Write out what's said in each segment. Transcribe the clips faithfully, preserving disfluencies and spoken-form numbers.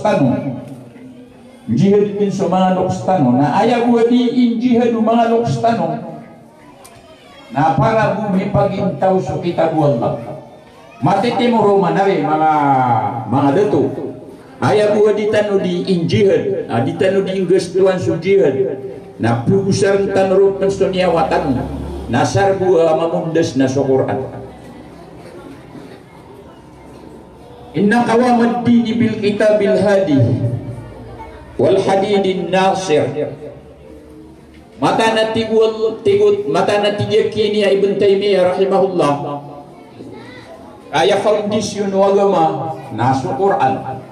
tano. Jihad dn so manga loks tano. Na aya bo a di injihad o manga loks tano na para bo mipagintaw so kitab o Allah. Matitimoro man ari manga, manga dato. Aya bo a di tano di injihad, a di tano di inggastoan so jihad, na pagosarn tano ron so niyawa tano. Na asar bo a mamondas na so Qur'an. Inna qawamad dini bil kitabil hadi wal hadidin nasir. Mataan a tig o, tig o, mataan a tig iyan kini a Ibn Taymiyyah rahimahullah. Aya foundation o agama na so Qur'an.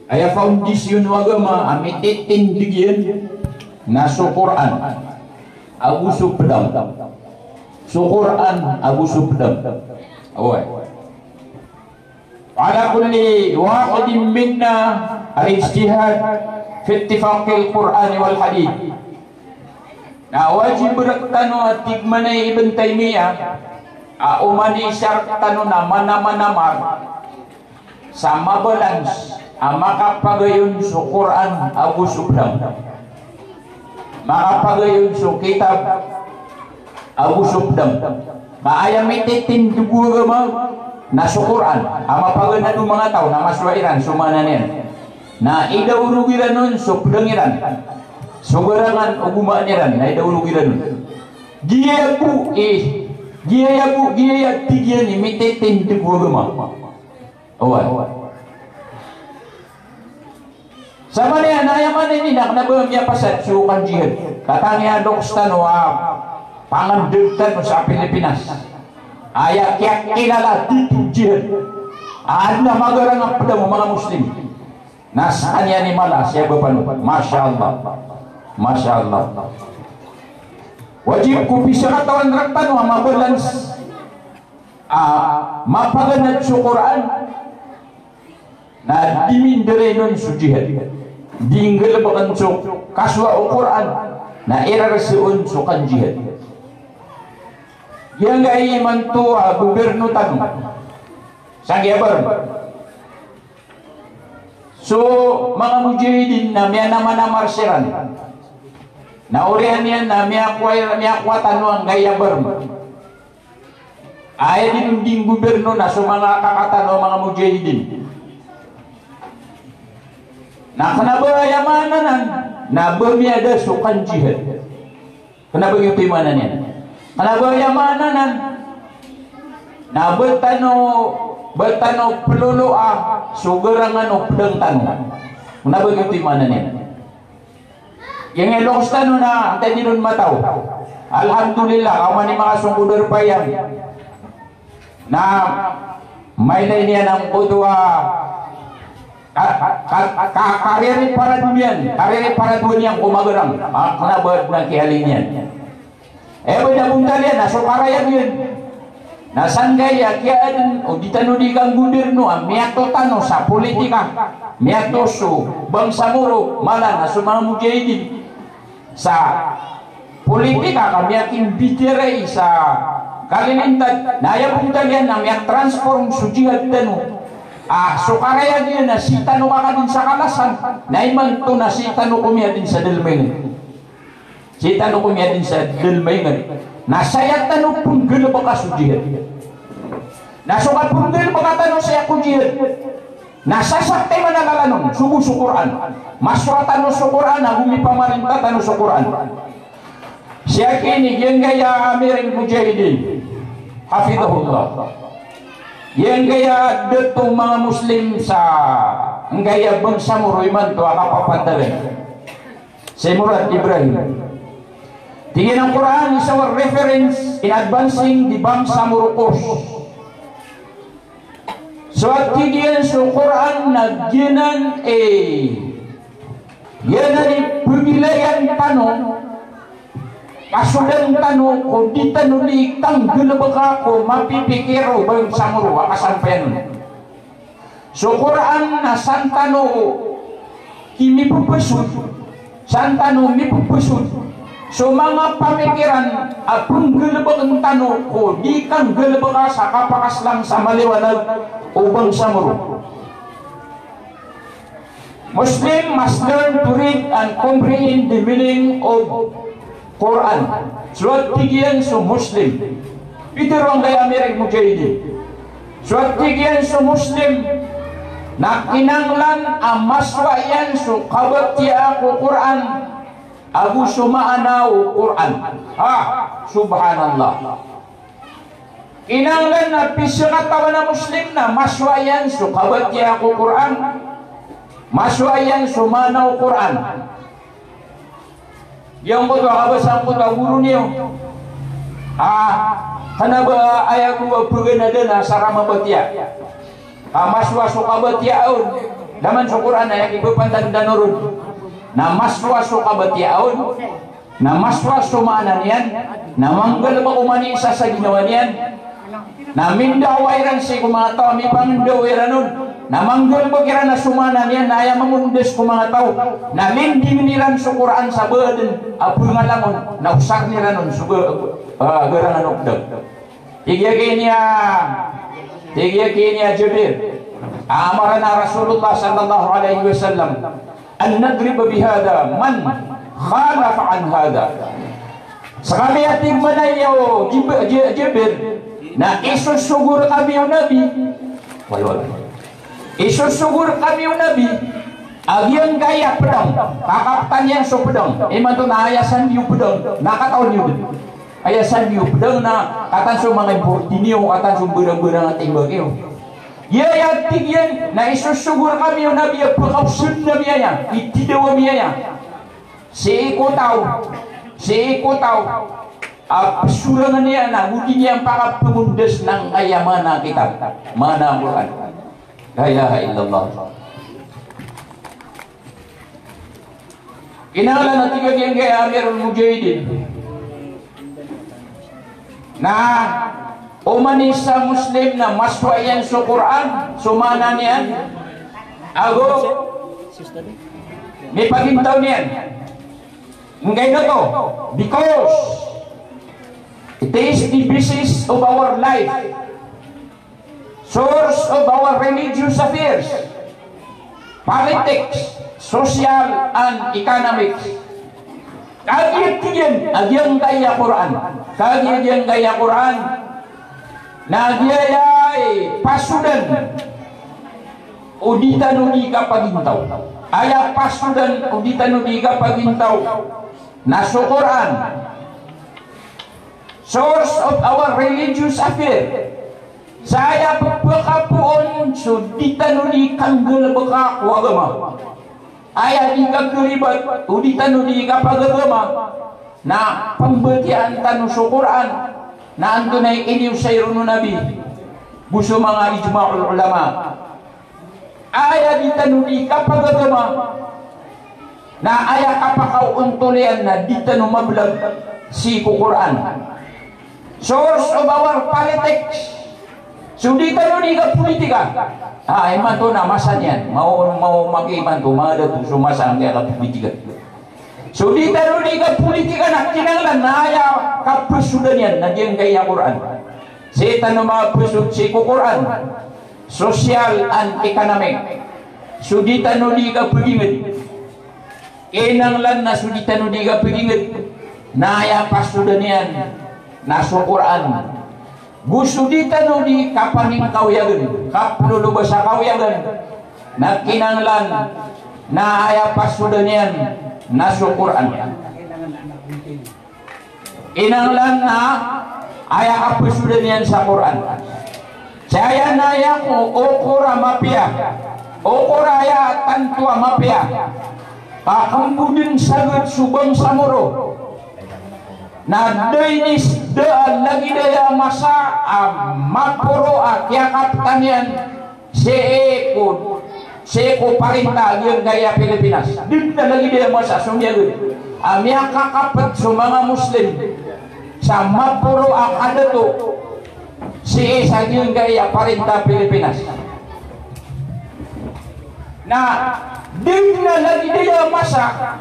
Aya foundation o agama a mititindg iyan na so Qur'an ago so pd. So Qur'an ago so pd. Oway. Ala kulli wahidin minna al-ijtihad fi ittifaqil Qur'ani wal hadith. Na wajib rktano a tig mambo i Ibn Taymiyyah, a oman i isa rktano na manamanamar sa mabalance a makapagayon so Qur'an ago so pd. Makapagayon so kitab ago so pd. Ka aya mititindg o agama na so Qur'an, a mapaganad o manga taw na masowa iran so maana niyan. Na idaorog iran on so pd iran. So garangan o gomaan iran, na idaorog iran on. Giyaya bo, eh, giyaya bo, giyaya tig iyan i mititindg o agama. Oway. Sabap niyan na aya maana niyan na kna ba miyapasad so kanjihad. Katangian o loks tano a pangndg tano sa Pilipinas. Aya kiyakilala dito jihad. Adn a magarang a pd o manga Muslim. Na skaniyan i mala, siya ba pano. Masha Allah. Masha Allah. Wajib ko pisakatawan rktano a mabalance a mapaganad so Qur'an na di mindaray on so jihad. Di nggalbkn so kasowa o Qur'an na irarsa on so kanjihad. Giyangkai imanto a gobyerno tano sanggiya Burma. So manga mujahidin na miyanamanamar siran. Na oriyan iyan na miyakowa, miyakowa tano angkaya Burma. Aya dn di nggobyerno na so manga kaka tano a manga mujahidin. Na kna ba aya maana nan na ba miyada so kanjihad. Kna ba giyoto i maana niyan. Kna ba aya maana nan na ba tano, ba tano ploloa so garangan o pdang tano. Kna ba giyoto i maana niyan. Giyangkai loks tano na antaa i di ron mataw. Alhamdulillah, ka oman i manga songkod a rpa iyan na mailay niyan angkoto a ka, ka, ka, ka, kariri para doniyan, kariri para doniyan ko magarang. A, kna ba adn a kiyailay niyan. Aya ba da bontal iyan na so karayag iyan. Na sangkaya kiyaadn o di tano di kanggobyerno a miyato tano sa politika, miyato so bangsa Moro, mala na so manga mujahidin sa politika ka miyakimbitiyarai sa kalilintad. Na aya bontal iyan na miyatransform so jihad tano a so karayag iyan na sii tano kakadn sa kalasan, na imanto na sii tano komiya dn sa dalmayngan. Sii tano komiya dn sa dalmayngan. Na saya tano pnggalbka so jihad. Na so kapnggalbka tano saya ko jihad na sasakti man a lalan on, so bo so Qur'an. Masowa tano so Qur'an, ago mipamarinta tano so Qur'an. Siya kini giyangkaya Amirul Mujahidin, hafidhahullah. Giyangkaya dato o manga Muslim sa giyangkaya bangsa Moro imanto a kapapantagan. Si Murad Ibrahim. Tig iyan a Qur'an is our reference in advancing the bangsa Moro cause. So a tig iyan so Qur'an na giyanan i, giyanan i pbilayan tano, kasodan tano ko di tano di kanggalbka ko mapipikir o bangsa Moro a kasampayan on. So Qur'an na san tano kimipepesod, san tano mipepesod so manga pamikiran a penggalebeken tano ko di kanggalebeka sa kapakaslang sa maliwanag o bangsa Moro. Muslim must learn to read and comprehend the meaning of Quran. So a tig iyan so Muslim. Pitharo angkaya Amir al-Mujahidin. So a tig iyan so Muslim na kinanglan a masowa iyan so kabatiyaa ko Quran ago so maana o Quran. Ha, subhanallah. Kinanglan a pizakatawan a Muslim na masowa iyan so kabatiyaa ko Quran, masowa iyan so maana o Quran. Giyangkoto a kabasa angkoto a goro niyo. Ah, kna ba aya ko a paganadan a sa ka mabatiya. Ka masowa so kabatiyaa on, da man so Quran a aya kipapantag tano ron. Na masowa so kabatiyaa on, na masowa so maana niyan, na manggalbk oman i isa sa ginawa niyan, na mindawa iran sii ko manga taw a mipangindawa iran on, na manggalbk iran a so maana niyan na aya mamondas ko manga taw, na lindingn iran so Quran sa ba dn a pngalangon, na osarn iran on so ba, ah, garangan o kdam. Tig iyan kiniya, tig iyan kiniya Jabir, amarana Rasulullah sallallahu alaihi wasallam an nadriba bihadha man khalafa an hadha. Skami, a tig mambo, o Jib-, J-, Jabir, na isosogo rkami o Nabi. Walo, walo. Isosogo rkami o Nabi a giyangkaya pdang, kakaptan iyan so pdang. Imanto na aya sandi o pdang na katawan iyo dn. Aya sandi o pdang na katawan so manga importi niyo, katawan so mbarang-mbarang a timbang iyo. Aya tig iyan na isosogo rkami o Nabi a pkaosn ami aya, itidaw ami aya sii ko taw, sii ko taw a psorangn iyan a go di niyan pakapmondas angkaya maana a kitab, maana a Quran. La ilaha illallah. Kinanglan, a tig a giyangkaya Amirul Mujahidin, na oman i isa a Muslim na masowa iyan so Quran, so maana niyan, ago mipagintaw niyan. Angkaino oto? Because it is the basis of our life, source of our religious affairs, politics, social, and economics. Kagiya tig iyan a giyangkaya Quran, kagiya giyangkaya Quran, na giyaya i pasodan o di tano di kapagintaw. Aya pasodan o di tano di kapagintaw na so Quran. Source of our religious affair. Sa aya pphakapoon so di tano di kanggalbka ko agama. Aya di kakaribat o di tano di kapagagama na pmbatiyaan tano so Quran. Na antonaa i iniosay ron o Nabi go so manga ijma'ul ulama. Aya di tano di kapagagama na aya kapakaontol iyan na di tano mablag sii ko Quran. Source of our politics. So di tano di kapolitika. Ah, imanto na masa niyan. Maw, maw, maki imanto, madato so masa angkaya kapolitika. So di tano di kapolitika na kinanglan na aya kapasodan iyan na giyangkaya Quran. Sii tano mapasod sii ko Quran. Social and economic. So di tano di kapagingd. Kinanglan na so di tano di kapagingd na aya pasodan iyan na so Quran. Go so di tano di kapaningkawiyagn, kaplolobasa kawiyagn, na kinanglan na aya pasodan iyan na so Quran. Kinanglan na aya kapasodan iyan sa Quran. Sa aya na aya ko okor a mapiya, okor a aya tanto a mapiya, ka kmbo dn sagad so bangsa Moro na da ini, da a lagid aya masa a maporo a kiyakaptan iyan sii ko, sii ko parinta a giyangkaya Pilipinas. Da dn a lagid aya masa so miyagd a miyakakapd so manga Muslim sa maporo a kadato sii sa giyangkaya parinta a Pilipinas. Na da dn a lagid aya masa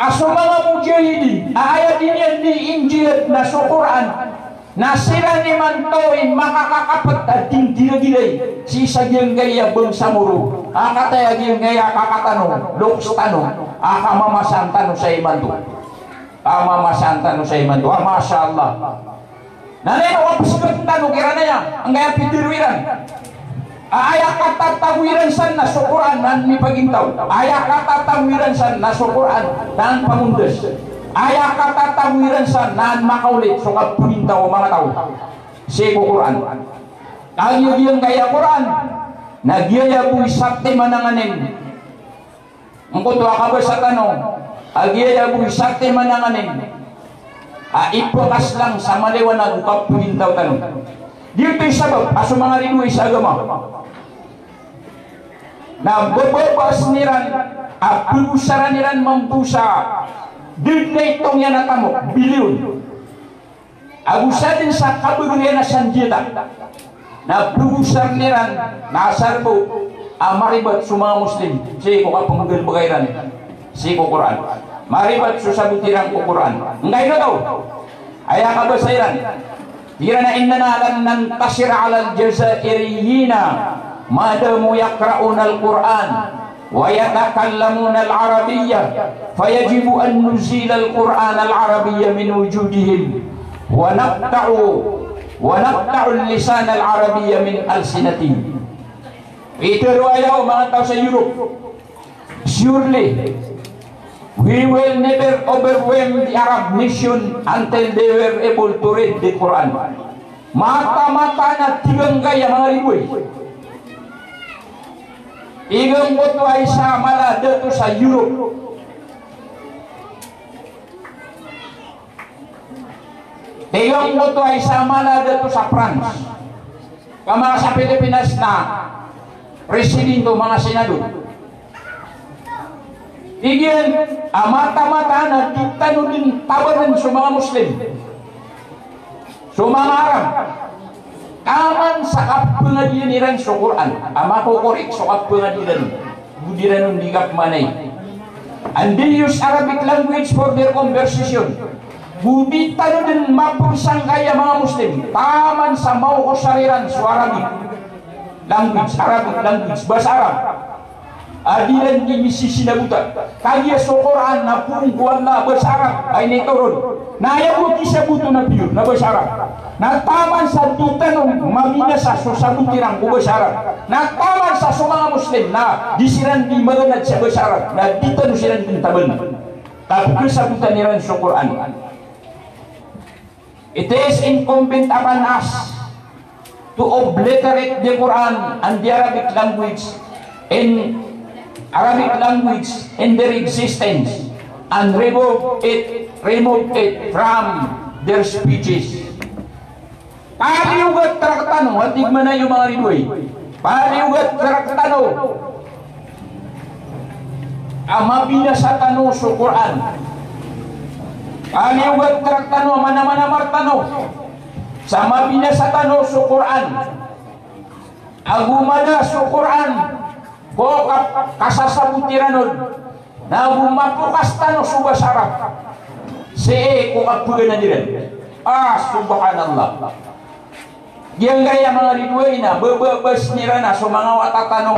a so manga mujahidin a aya dii niyan dii injihad na so Quran, Na siran imanto i makakakapet a dingdiragiray sii sa giyangkaya bangsa Moro a kataya giyangkaya kaka tano, loks tano, a kamamasaan tano sa imanto. Kamamasaan tano sa imanto. Ah, masha Allah. Na aya kapesegen tano kiran aya, angkaya pitharo iran a aya katatago iran san na so Qur'an na an mipagintaw. Aya katatago iran san na so Qur'an na an pagondas. Aya katatago iran san na an makaolid so kapagintaw o manga taw sii ko Qur'an. Kagiya giyangkaya Qur'an na giyaya bo i satiman a nganin. Angkoto a kabasa tano a giyaya bo i satiman a nganin a ipakas lang sa maliwanag o kapagintaw tano. Giyoto i sabap a so manga ridoay sa agama na bababasn iran a pgosaran iran mambo sa dn a itong iyan a tamok, bilyon. Ago sadn sa kabagr iyan a sandiyata na pgosarn iran na asar bo a maribat so manga Muslim sii ko kapnggalbka iran sii ko Qur'an. Maribat so sabot iran ko Qur'an. Angkaino oto? Aya kabasa iran. Tig iran a, "Innana lan nantasira alal Jazairiyina ma damu yaqra'unal Qur'an wa yatakallamunal Arabiyyah, fayajibu an nuzilal Qur'anal Arabiyya min wujudihim, wa naqta'u, wa naqta'ul lisanal Arabiyya min alsinatihim." Pitharo aya o manga taw sa Europe, "Surely, we will never overwhelm the Arab nation until they were able to read the Quran." Mataan-mataan a tig angkaya manga ridoay. Tig angkoto a isa a mala a dato sa Europe. Tig angkoto a isa a mala a dato sa France. Ka manga sa Pilipinas na presidente o manga senador. Tig iyan a mataan-mataan a di tano dn tabanan so manga Muslim, so manga Arab, taman sa kapngadian iran so Qur'an, a makokorek so kapngadian iran. Go di ran on di kapmanay. And they use Arabic language for their conversation. Go di tano dn mapng sangkaya manga Muslim taman sa maokosar iran so Arabic language, Arabic language, basa Arab. A di ran di misisinabota. Kagiya so Qur'an na poon ko Allah a basa Arab a initoron. Na aya bo a kisaboto na pure na basa Arab. Na taman sa di tano mabinasa so sabot iran ko basa Arab, na taman sa so manga Muslim na di siran di maganad sa basa Arab, na di tano siran dn tabanan. Ka pkhasabotan iran so Qur'an. It is incumbent upon us to obliterate the Quran and the Arabic language in Arabic language in their existence and remove it, remove it from their speeches. Paliyogat rktano, a tig mambo o manga ridoay. Paliyogat rktano a mabinasa tano so Qur'an. Paliyogat rktano a manamar tano sa mabinasa tano so Qur'an. Ago mada so Qur'an ko ka-, kasasabot iran on. Na ago mapokas tano so basa Arab sii ko kapganad iran. Ah, subhanallah. Giyangkaya manga ridoay na bababasn iran a so manga wata tano.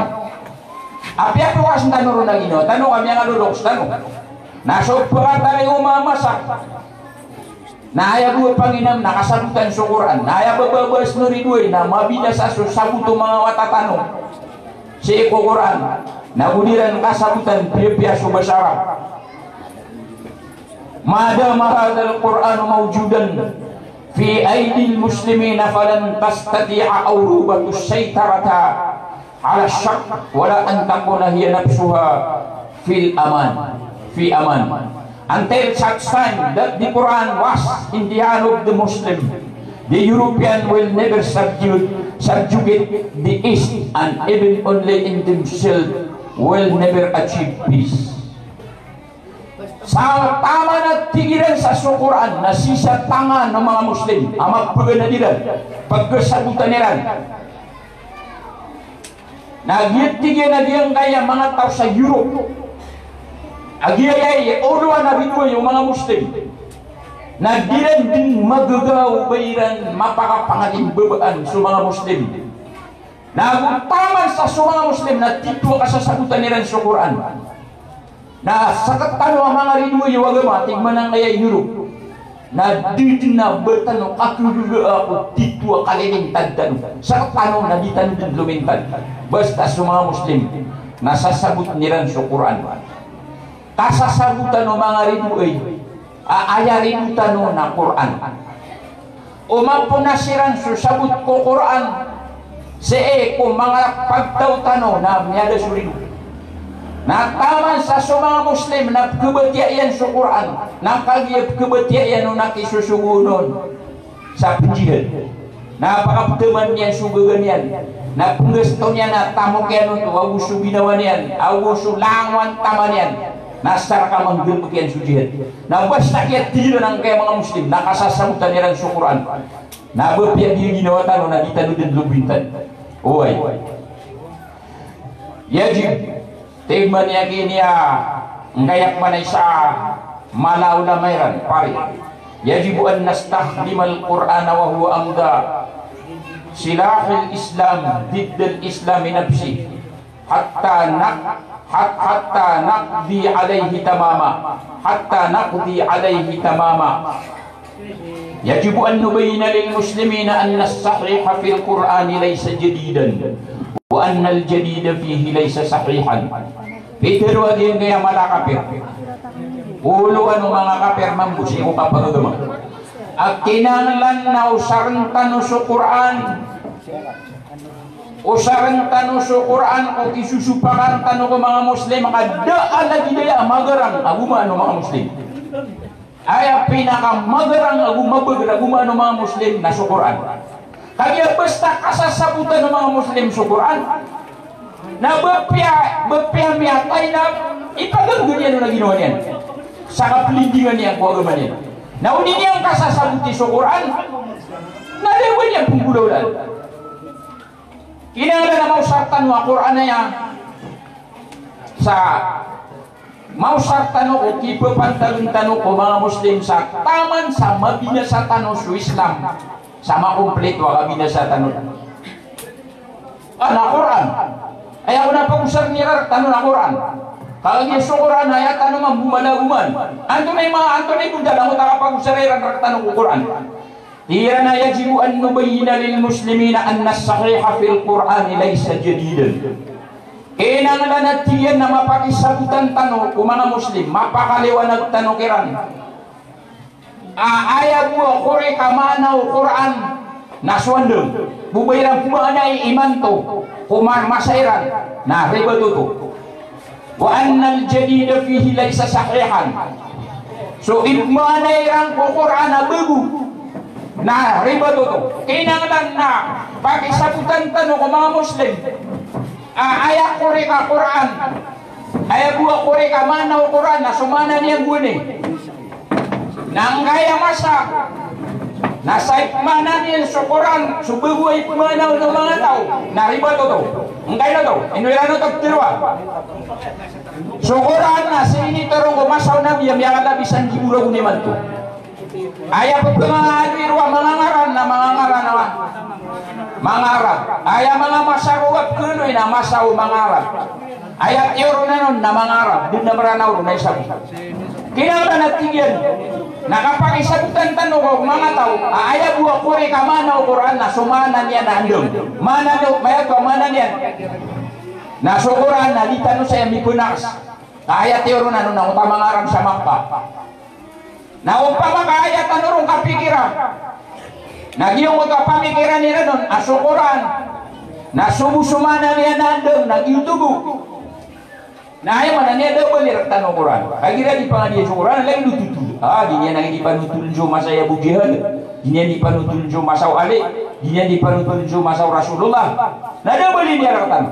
Apiya pokasn tano ron a ginawa tano ka miyangaloloks tano. Na so pkatarigo mamasa. Na aya bo a panginam na kasabotan so Qur'an. Na aya bababasn o ridoay na mabinasa so sabot o manga wata tano sii ko Qur'an. Na go di ran kasabotan piyapiya so basa Arab. Ma dama hadhal Qur'anu mawjudan fi aidil muslimina falan tastati'a awrubatus saytarata ala sharr wala an takuna hiya nafsuha fil aman, fi aman. Until such time that the Quran was in the hand of the Muslim, the European will never subjugate, subjugate the East, and even only in themselves will never achieve peace. Sa taman a tig iran sa so Qur'an na sii sa tangan o manga Muslim a mapganad iran, pagkasabotan iran. Na giya tig iyan a giyangkaya manga taw sa Europe a giyaya i olowan a ridoay o manga Muslim. Na di ran dn magaga o ba iran mapakapangalimbabaan so manga Muslim. Na ago taman sa so manga Muslim na titho a kasasabotan iran so Qur'an. Na sktano a manga ridoay o agama, tig man angkaya i Europe, na di dn a ba tano kakagaga ko titho a kalilintad tano. Sktano na di tano dn lomintad. Basta so manga Muslim na sasabotan iran so Qur'an. Kasasabotan o manga ridoay a aya rido tano na Qur'an. O mapona siran so sabot ko Qur'an sii ko manga pagtaw tano na miyada so rido. Na taman sa so manga Muslim na pkhabatiya iyan so Qur'an, na kagiya pkhabatiya iyan on na kisosogoon on sa pjihad. Na pakaptaman iyan so gaga niyan. Na pnggasto niyan na tamok iyan oto ago so ginawa niyan, ago so langowan taman iyan. Na sa rka manggalbk iyan so jihad. Na basta kiyatharo angkaya manga Muslim na kasasabotan iran so Qur'an. Na apiya di ginawa tano na di tano dn lomintad. Oway. Yajib. Tig man iyan giya, angkaya pman a isa a mala a ulama iran, pari. Yajibu an nastakhdimal Qur'ana wa huwa amda silahil Islam diddal Islami nafsih. Hatta nak-, hat-, hatta naqdi alayhi tamama. Hatta naqdi alayhi tamama. Yajibu an nubayyina lil muslimina anna as-sahiha fil Qur'ani laysa jadidan, wa anna al-jadida fihi laysa sahihan. Pitharo a giyangkaya mala a kapir. Olowan o manga kapir mambo sii ko kapagagama. A kinanglan na osarn tano so Qur'an. Osarn tano so Qur'an ko kisosopakan tano ko manga Muslim, ka da a lagid aya a magarang ago maana o manga Muslim. Aya pinakamagarang ago mabager ago maana o manga Muslim na so Qur'an. Kagiya basta kasasabotan o manga Muslim so Qur'an, na ba piya, ba piya miyatay na ipaganggan iyan on a ginawa niyan sa kaplindingan iyan ko agama niyan. Na o di niyan kasasaboti so Qur'an, na da a ba niyan pnggolawlaan. Kinanglan a maosar tano a Qur'an aya sa maosar tano ko kipapantagan tano ko manga Muslim sa taman sa mabinasa tano so Islam sa makompleto a kabinasa tano. A na Qur'an. Aya ko na pagosarn iran rktano na Qur'an. Kagiya so Qur'an aya tano mambo mala a gomaan. Antonaa i ma-, antonaa i bontal angkoto a kapagosar iran rktano ko Qur'an? Tig iran a yajibu an nubayyina lil muslimina anna as-sahiha fil Qur'ani laysa jadidan. Kinanglan a tig iyan na mapakisabotan tano ko manga Muslim, mapakaliwanag tano kiran a aya bo a korek a maana o Qur'an na so andang. Bo ba iran pmaanai imanto ko ma-, masa iran na ribat oto. Wa annal jadida fihi laysa sahihan. So ipmaana iran ko Qur'an a bago na ribat oto. Kinanglan na pakisabotan tano ko manga Muslim a aya korek a Qur'an, aya bo a korek a maana o Qur'an na so maana niyan gowani. Na angkaya masa na sa ipmaana niyan so Qur'an, so bago a ipmaana on o manga taw, na ribat oto. Angkaino oto? Ino iran oto ptharoa? So Qur'an na sii initoron ko masa o Nabi a miyakalabi san gibo ragon imanto. Aya pphangangaloy ron a manga ngaran na manga ngaran a manga Arab. Aya manga masa ron a pkhaaloy na masa o manga Arab. Aya tiyoron anon na manga Arab, di na Mranaw ron na isa bo. Kinanglan a tig iyan na kapakisabotan tano ko manga taw a aya bo a korek a maana o Qur'an na so maana niyan na andang. Maana niyan, maya oto a maana niyan na so Qur'an na di tano saya mipnakas. Ka aya tiyoron anon na oto a manga Arab sa Makkah. Na opama ka aya tano ron kapikira na giyangkoto a pamikiran iran on a so Qur'an na so bo so maana niyan na andang na giyoto bo. Na aya maana niyan da a bali rktano o Qur'an. Kagiya di pangadiya so Qur'an, lagid o totol. A, di niyan nangidipano totol so masa i Abu Jahal. Di niyan dipano totol so masa o Ali. Di niyan dipano totol so masa o Rasulullah. Na da a bali niyan rktano.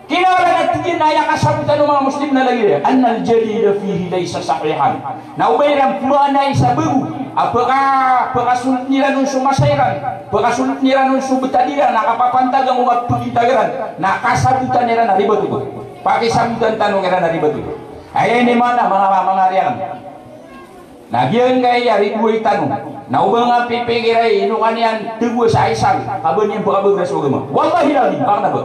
Kinanglan a tig iyan na aya kasabotan o manga Muslim na lagid iyan, annal jadida fihi laysa sahihan. Na o ba iran pmaanai sa bago a pka-, pkasolotn iran on so masa iran, pkasolotn iran on so btad iran, na kapapantagan o mapkitag iran, na kasabotan iran a ribat oto. Pakisabotan tano kiran a ribat oto. Aya ini maana manga, manga ari akn. Na giyangkaya ridoay tano na o ba nga pipikira i ino ka niyan tagoa sa isang ka ba niyan pakabagra so agama. Wallahil azim, ba kna ba.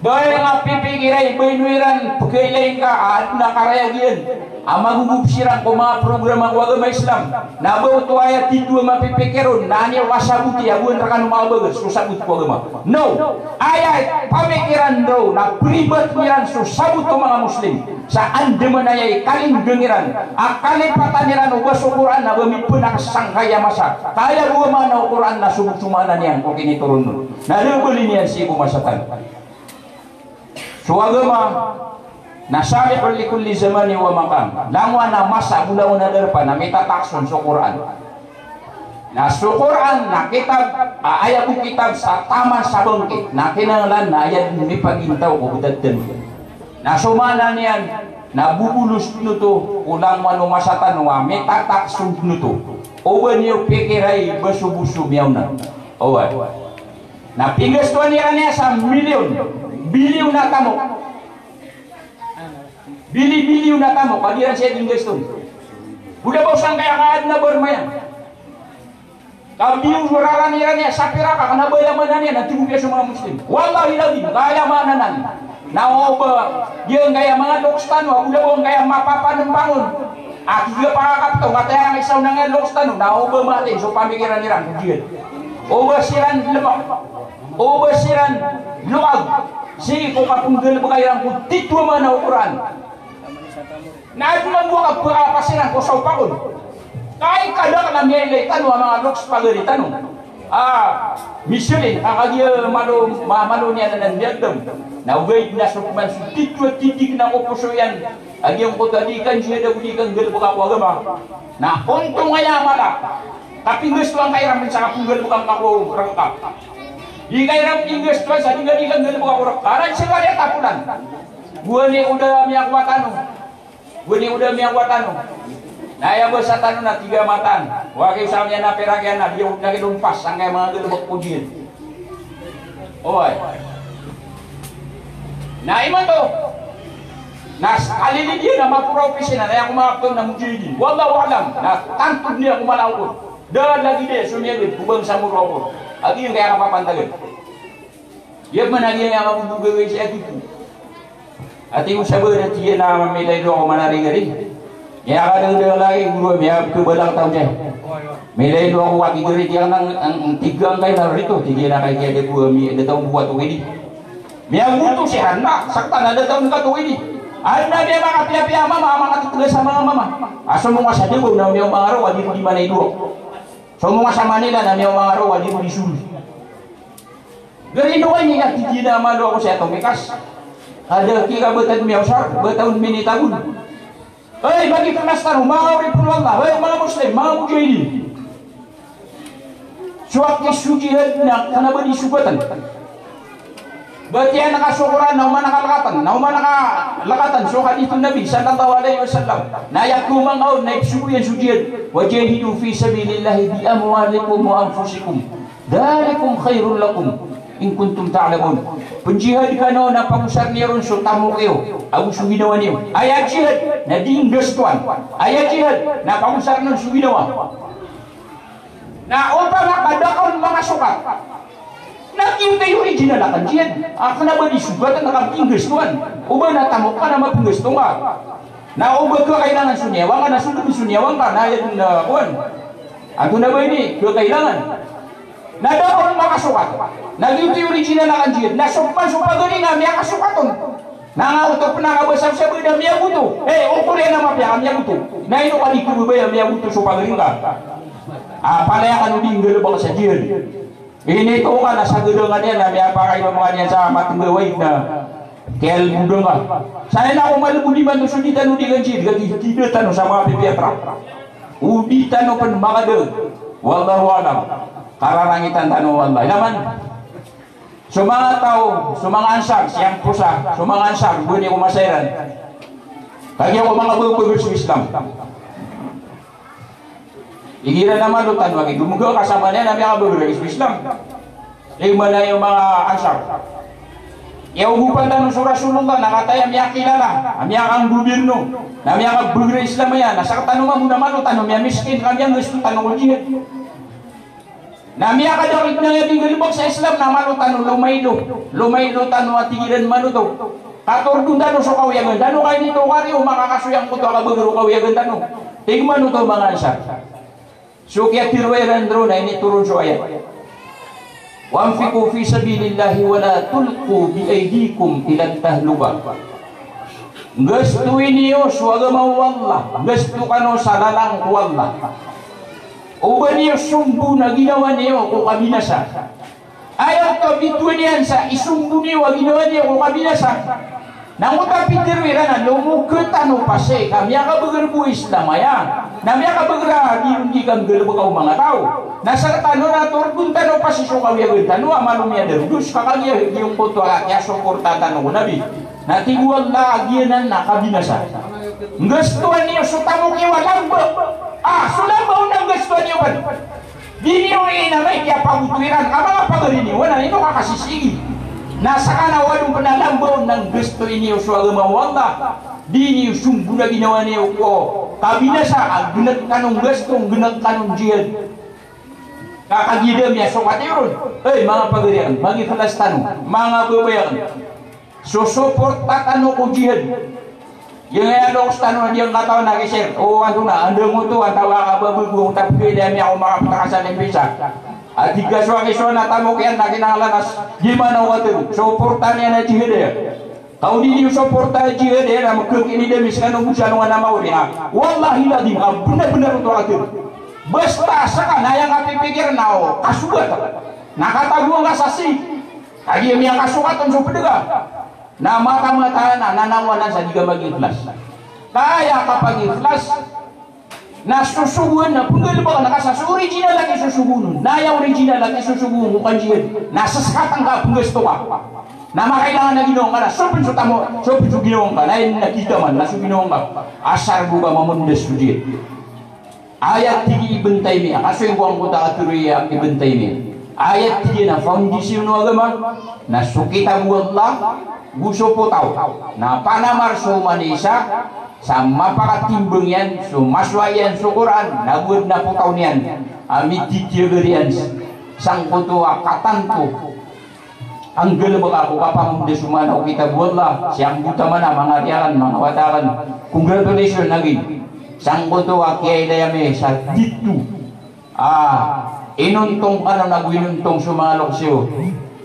Ba aya nga pipikira i ba ino iran pkailay ngka a adn a karayag iyan a magogop siran ko manga programa ko agama Islam. Na ba oto aya titho a mapipikir on na aya saboti a gowani rkano makabagra so sabot ko agama. No. Aya pamikiran roo na pribat iran so sabot o manga Muslim. Sa andamanaya i kalinggang iran a kalipatan iran o ba so Qur'an na ba mipnakasangkaya masa. Ka aya bo a maana o Qur'an na so, so maana niyan ko kinitoron on. Na da a bali niyan sii ko masa tano. So agama na salihun li kulli zamanin wa makan. Langowan a masa, bolangon a darpa na mitatakson so Qur'an. Na so Qur'an na kitab, a, aya bo kitab sa taman sa bangkit, na kinanglan na aya dn mipagintaw ko btad tano. Na so maana niyan na bobolos dn oto ko langowan o masa tano a mitatakson dn oto. O ba niyo pikirai ba so bo so miyaona. Oway. Na pinggastoan iran iyan sa milyon, bilyon a tamok. Bili-bilyon a tamok a di iran saya pinggaston. Bo da ba o sangkaya kaadn a barmaya. Ka biyoraran iran iyan sa pirak a kna ba aya maana niyan na tig o piya so manga Muslim. Wallahil azim, ka aya maana nan. Na o ba giyangkaya manga loks tano a bo da ba o angkaya mapapanmpang on a kigapakakapto, matay angkaya isa on angkaya loks tano, na o ba matay so pamikiran iran ko jihad. O ba siran lmak, o ba siran loag sii ko kapnggalbka iran ko titho a maana o Qur'an. Na adn mambo a kapasiran ko saopak on. Kai kadakl a miyailay tano a manga loks pagari tano. A, misalin, a kagiya malo, ma-, malo niyan anan miyagdam. Na ogaid na so pman so titho a titik na ko poso iyan a giyangkoto a di kanjihad ago di kanggalbka ko agama. Na ontong aya mala. Kapinggastoan ka iran pn sa kapnggalbka ko rka. Di ka iran pinggastoan sa di ka, di kanggalbka ko rka. Aran sa kariya tapolan. Gowani o da miyakowa tano. Gowani o da miyakowa tano. Na aya basa tano na tiga matan. Wa ki sa miyan a pirak iyan na biyo na kilompas sangkaya manga galbk ko jihad. Oway. Na imanto. Na s-, kalilid iyan a maporo a opisina na aya ko manga pn na mujahidin. Wallahu a'lam. Na tanto dn iyan ko mala a okor. Da lagid iyan so miyagad ko bangsa Moro a okor. A giyangkaya kapapantagan. Iya pman a giyangkaya kabobogawii sa aya titho. Ati ko sabar, ati iyan a mamilay dowa ko manarigari. Miyakadagdag lagi goro a miyakabala taw niyan. Milay dowa ko katigari tiyan na, ang, ang tigang kay na rito, tig iyan a kay kiyada bo a mi-, da taw bo a tokidi. Miyagoto si Hana, saktan a da taw ka tokidi. Hana, miyamakapiyapiya a mama, a makatetegas a mama. A somonga sa Davao na miyaoma ngka roo a di ko di manay dowa. Somonga sa Manila na miyaoma ngka roo a di ko di sori. Gari no kay niyan, tig iyan a malo ako sii a tomikas. Kada ki ka btad miyaosar, btad on minitagon. Ay, bagi ko nas tano, manga oripn o Allah, ay, manga Muslim, manga mujahidin. So aki so jihad na kna ba di sogatan. Batiya ngka so Qur'an, na oman ka lakatan, na oman ka lakatan so hadith o Nabi sallallahu alaihi wasallam. Na aya ko manga on na ipsogo iyan so jihad. Wajahidu fi sabilillahi bi amwalikum wa anfusikum. Dhalikum khairul lakum in kuntum ta'lamun. Pnjihad kano na pagosarn iyo ron so tamok iyo ago so ginawa niyo. Aya jihad na di nggastoan. Aya jihad na pagosarn on so ginawa. Na opama ka da ka on makasokat, na giyoto i original a kanjihad. A kna ba di sogatan na ka di nggastoan. O ba na tamok ka na mapnggasto ngka. Na o ba kailangan so niyawa ngka na sogdn so niyawa ngka na aya dn a kowan. Antonaa ba ini? Kailangan. Na da ka on makasokat. Na giyoto i original a kanjihad. Na so pman so pagari na miyakasokat on. Na nga oto pn a kabasabsab a da miyagoto. Eh, okor iyan a mapiya ka miyagoto. Na ino ka di kababaya miyagoto so pagari ngka? A palaya kano di nggalbk sa jihad. Inito ka na sa gadangan iyan na miyapakailay ka niyan sa matnggaway na kiyalbodn ka. Sa aya na ko malbod imanto so di tano di kanjihad, ka di, di tano sa manga pipiyatra. O di tano pn makadag. Wallahu a'lam. Kararangitan tano, wallah. Ilaman. So manga taw, so manga Ansar, siyang posa, so manga Ansar, gowani ko masa iran. Kagiya ko manga babagr so Islam. Igira na malo tano a gidomgaw ka sa manga niyan a miyakababagr so Islam. Igira na iyo manga Ansar. Aya ogopan tano so Rasulullah na kataya miyakilala, a miyakanggoberno, na miyakabagr a Islam aya, na sktano mambo na malo tano miyamiskin, ka miyanggasto tano ko jihad. Na miyakadakl dn a miyanggalbk sa Islam na malo tano lomailo, lomailo tano a tig iran malo to. Katordon tano so kawiyagan tano, ka initokari o makakasoy angkoto a kabagr o kawiyagan tano. Tig man oto manga Ansar. So kiyatharoa iran roo na initoron so ayat, "Wa anfiqu fi sabilillahi wa la tulqu bi aydikum ila tahlukah." Gastoy niyo so agama o Allah, gasto kano sa lalan ko Allah. Oba niyo sombo na ginawa niyo ko kabinasa. Aya oto a bitowan iyan sa isombo niyo a ginawa niyo ko kabinasa. Na angkoto a pitharo iran a lomoked tano pasi ka miyakabagr bo Islam aya, na miyakabagr a di ron di kanggalbka o manga taw. Na sktano na tordon tano pasi so kawiyagan tano a malo miyadarodos, ka kagiya giyangkoto a kiyasoporta tano ko Nabi. Na tig o Allah a giyanan na kabinasa. Nggastoan iyo so tamok iyo a lamba. Ah, so lamba on na nggastoan iyo pn. Di niyo inamay kiyapagoto iran a manga pagari niyo, na ino ka kasisigi. Na sakana o adn pn a lamba on na nggastoan iyo so agama o Allah. Di niyo sombo na ginawa niyo ko kabinasa a gnk kano nggasto, gnk kano jihad. Ka kagiya da miyasokat iyo ron. Hay, manga pagari akn, manga ikhlas tano, manga babay akn. So soporta tano ko jihad. Giyangkaya loks tano na giyangkatawan a ki-share. O, antonaa, anda ngoto, antaa ka ba bgo, tapos pwede ami ako makaptaka sa limpisa. Ati ka so aki so na tamok iyan na kinanglan a di man ako katero. Soporta niyan a jihad aya. Ka o di niyo soporta a jihad aya na mkhakin i damis kano bo sa alongan a maori na. Wallahi ladhim, a bnar-bnar oto a katero. Basta ska na aya kapipikir na o kasogat. Na katagoan ka sa sii. Kagiya miyakasokat on so pd ka. Na mataan-mataan a nanawanan sa di ka mag-ikhlas. Ka aya kapag-ikhlas na sosogoan na pnggalbkn ka sa so original a kisosogoon on. Na aya original a kisosogoon ko kanjihad na sskatn ka a pnggasto ka. Na makailangan a ginawa ngka na so pn so tamok, so pn so ginawa ngka. Na aya na kitaman na so ginawa ngka. Asar bo ka mamondas so jihad. Aya tig i Ibn Taymiyyah, kasoy ko angkoto a katharo i Ibn Taymiyyah. Aya tig iyan a foundation o agama na so kitab o Allah go so potaw. Na panamar so oman i isa sa mapakatimbang iyan so masowa iyan so Qur'an, na go adn a potaw niyan a mititiyagar iyan sangkoto a katanto. Anggalbk ako ko kapamondas o maana o kitab o Allah, siyangkoto a maana, manga ari akn, manga wata akn. Congratulations lagi. Sangkoto a kiyailay ami sa dito. Ah, inontong kano nago inontong so manga loks iyo.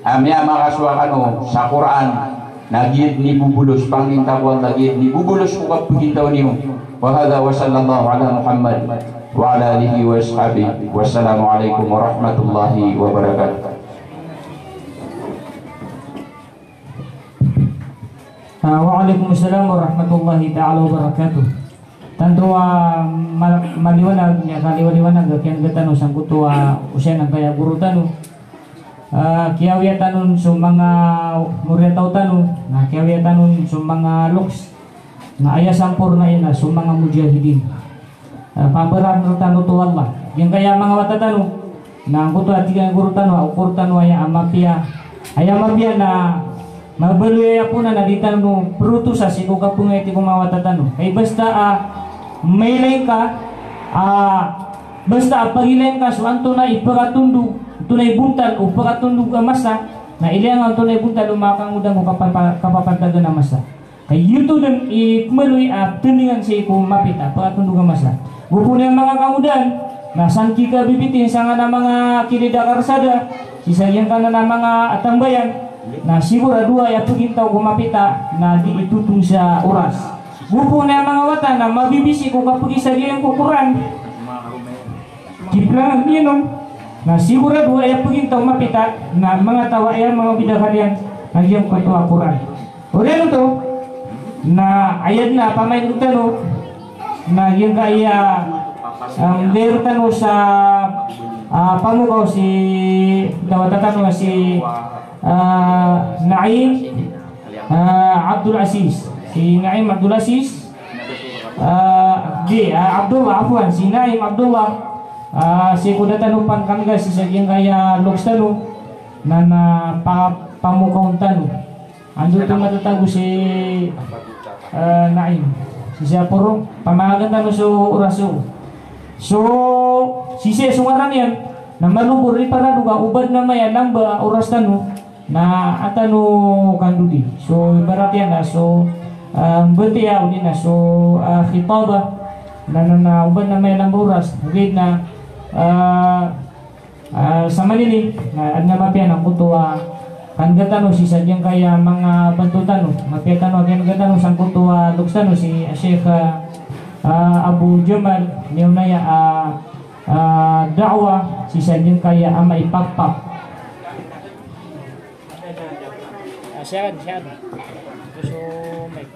Ah, miyamakasowa kano sa Qur'an. Na giya dn i bobolos, pangninta ko Allah, giya dn i bobolos ko kapagintaw niyo. Wa hadha wa sallallahu ala Muhammad wa ala alihi wa ashabihi. Wassalamu alaikum warahmatullahi wabarakatuh. Ah, wa alaikum salam warahmatullahi ta'ala wabarakatuh. Tanto a ma-, maliwanag, miyakaliwaliwanag a kiyan'ga tano sangkoto a osayan angkaya goro tano. Ah, kiyawiya tano on so manga moriyataw tano, na kiyawiya tano on so manga loks. Na aya samporna iyan na so manga mujahidin. Ah, pambaran rktano oto o Allah. Giyangkaya manga wata tano na angkoto a tig iyan a goro tano a okor tano aya a mapiya. Aya mapiya na mabaloy aya pn a na di tano protosa sii ko kapngayati ko manga wata tano. Hay basta a mailay ngka, ah, basta a pagilay ngka so antonaa i pkatondog, antonaa i bontal o pkatondog a masa, na ilay ngka antonaa i bontal o makangodaan ko kapapa-, kapapantagan a masa. Ka giyoto dn i pmbaloy a pthaningan sii ko mapita, pkatondog a masa. Go pn aya manga kangodaan, na san ki kabibitin sangkanan a manga kilid a karsada, sii sa giyangkanan a manga atambayan, na sigorado a aya pgintaw ko mapita, na di itotong sa oras. Go pn aya manga wata, na mabibisi ko kapgisa giyangkoto a Qur'an. Kiplangan iyan on, na sigorado a aya pgintaw mapita, na manga taw a aya manga bidakal iyan, na giyangkoto a Qur'an. Oriyan oto, na aya dn a pamain rktano, na giyangkaya, ah, nggair tano sa, ah, pamokaw si, taw a wata tano si, ah, Naim, ah, Abdul Aziz. Si Naim Abdul Aziz, ah, di, ah, Abdullah, afwan, si Naim Abdullah, ah, sii ko da tano pangkangga sii sa giyangkaya loks tano, na, na pa-, pamokawn tano. Ando oto matatago si, eh, Naim. Sii sa poro, pamahagan tano so oras o. So, sii sa so ngaran iyan, na malo bo riparado ka o ba adn a maya a lamba a oras tano, na a tano kandodi. So, ibarat iyan na so, eh, mbatiya odi na so, eh, khitabah, na, na, na o ba adn a maya a lamba a oras. Ogaid na, eh, Ah, sa Manila, na adn a mapiya na angkoto a kangga tano sii sa giyangkaya manga banto tano. Mapiya tano a kangga tano sangkoto a loks tano si Sheikh, ah, ah, Abu Jamal, miyaona aya, ah, ah, da'wah sii sa giyangkaya a maipakpak. Ah, siyakan, siyakan. Gusto mic.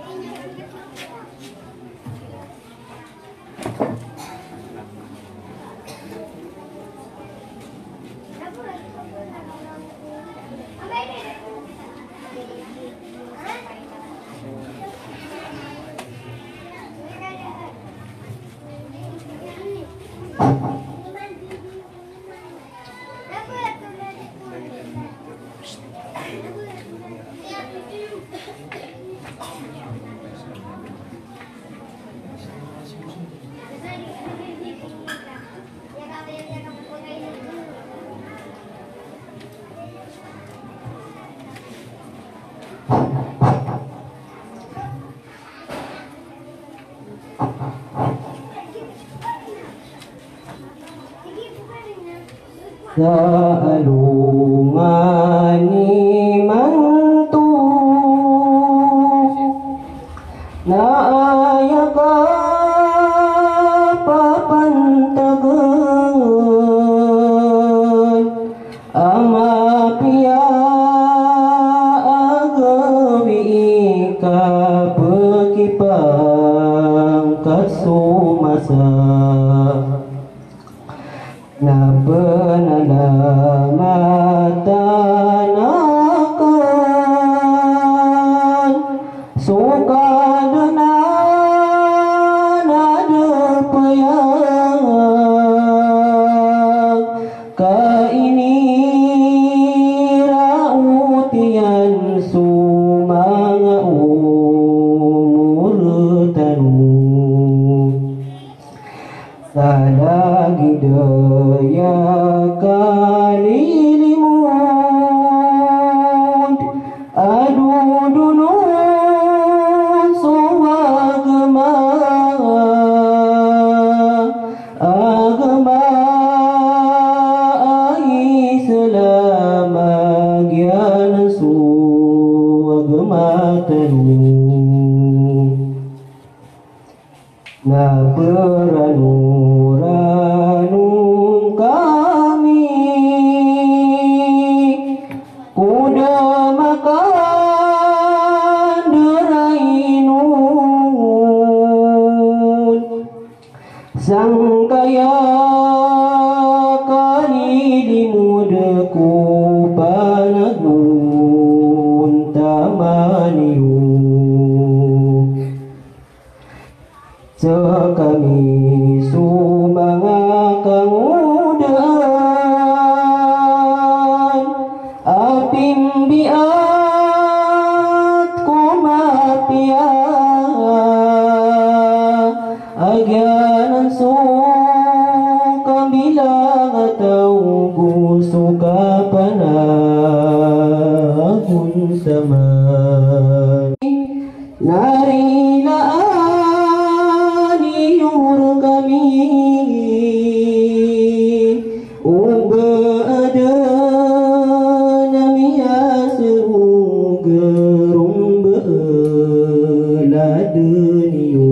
Sa alongan imanto na aya kapapantagan a mapiya a gawii ka pkipangkat so masa. Na pnalamatan akn so Kadnan a da payag ka iniraot iyan so manga omor tano. Sa lagid aya kalilimod a dodonon so agama, agama a Islam a giyanan so agama tano. Na pranoranon kami ko da makandarainod sangkaya kalilimod ko panagontaman iyo. Skami so manga kangodaan a pimbiat ko mapiya a giyanan so kambilangataw go so kapanagontaman. Na rilaan iyo rkami o ba adn a miyasrog a romba a ladn iyo.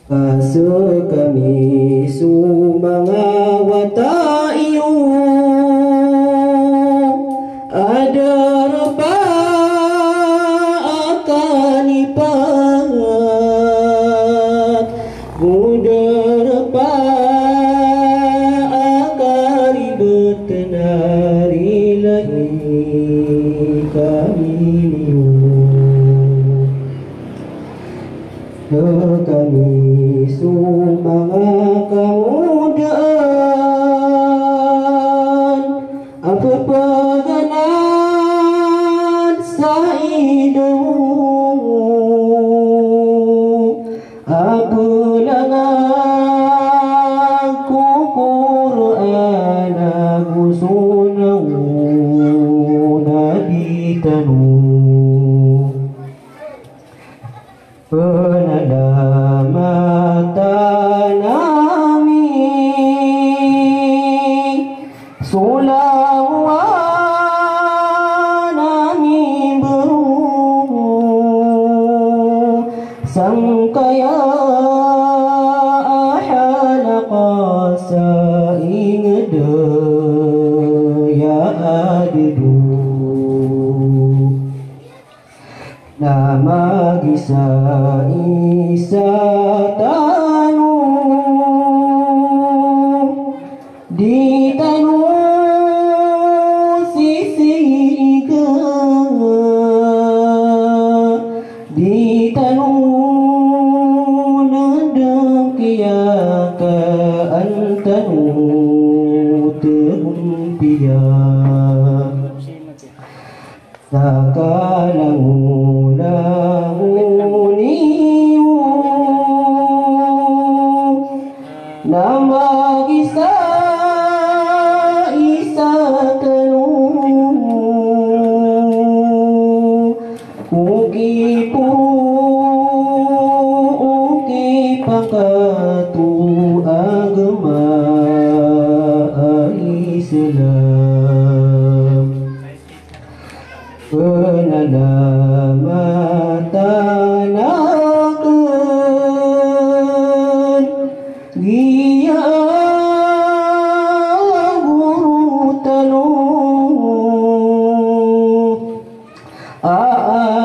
Ka skami so manga wata iyo a darpa a kanipat, go darpa a karibet na rilai kami niyo. Skami so manga kangodaan a pphagana Pnalamatan ami so langowan a mimbro sangkaya a halaqah sa ingd a aya a ddo. Na magisaisa tano, di tano sisiga, di tano ndngkiyakaan tano tgompiya. Sa kalangolangon iyo na magisaisa tano ko kiporo o kipangkat o agama a Islam. Pnalamatan akn giya a goro tano a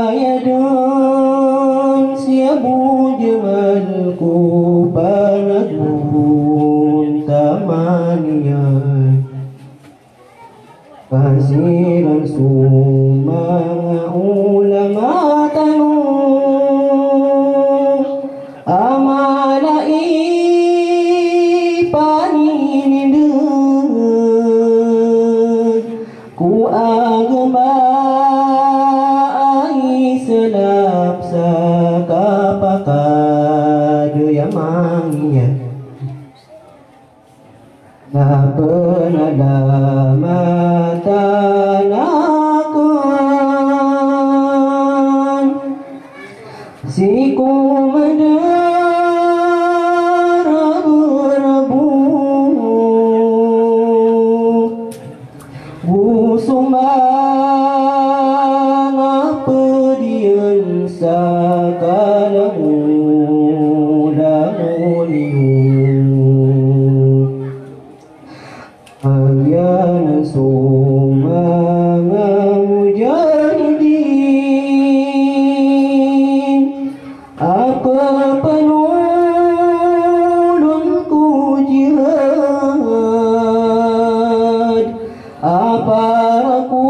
aya dn si Abu Jamal ko panagontaman iyan. Pasiran so manga ulama tano a mala i paninindg ko agama a Islam sa kapakad aya mangiyat. Na pnalamatan akn sii ko madadarabo go so manga pd iyan sa kalangolangon iyo. Agiya nan so manga mujahidin a pphanolon ko jihad a para ko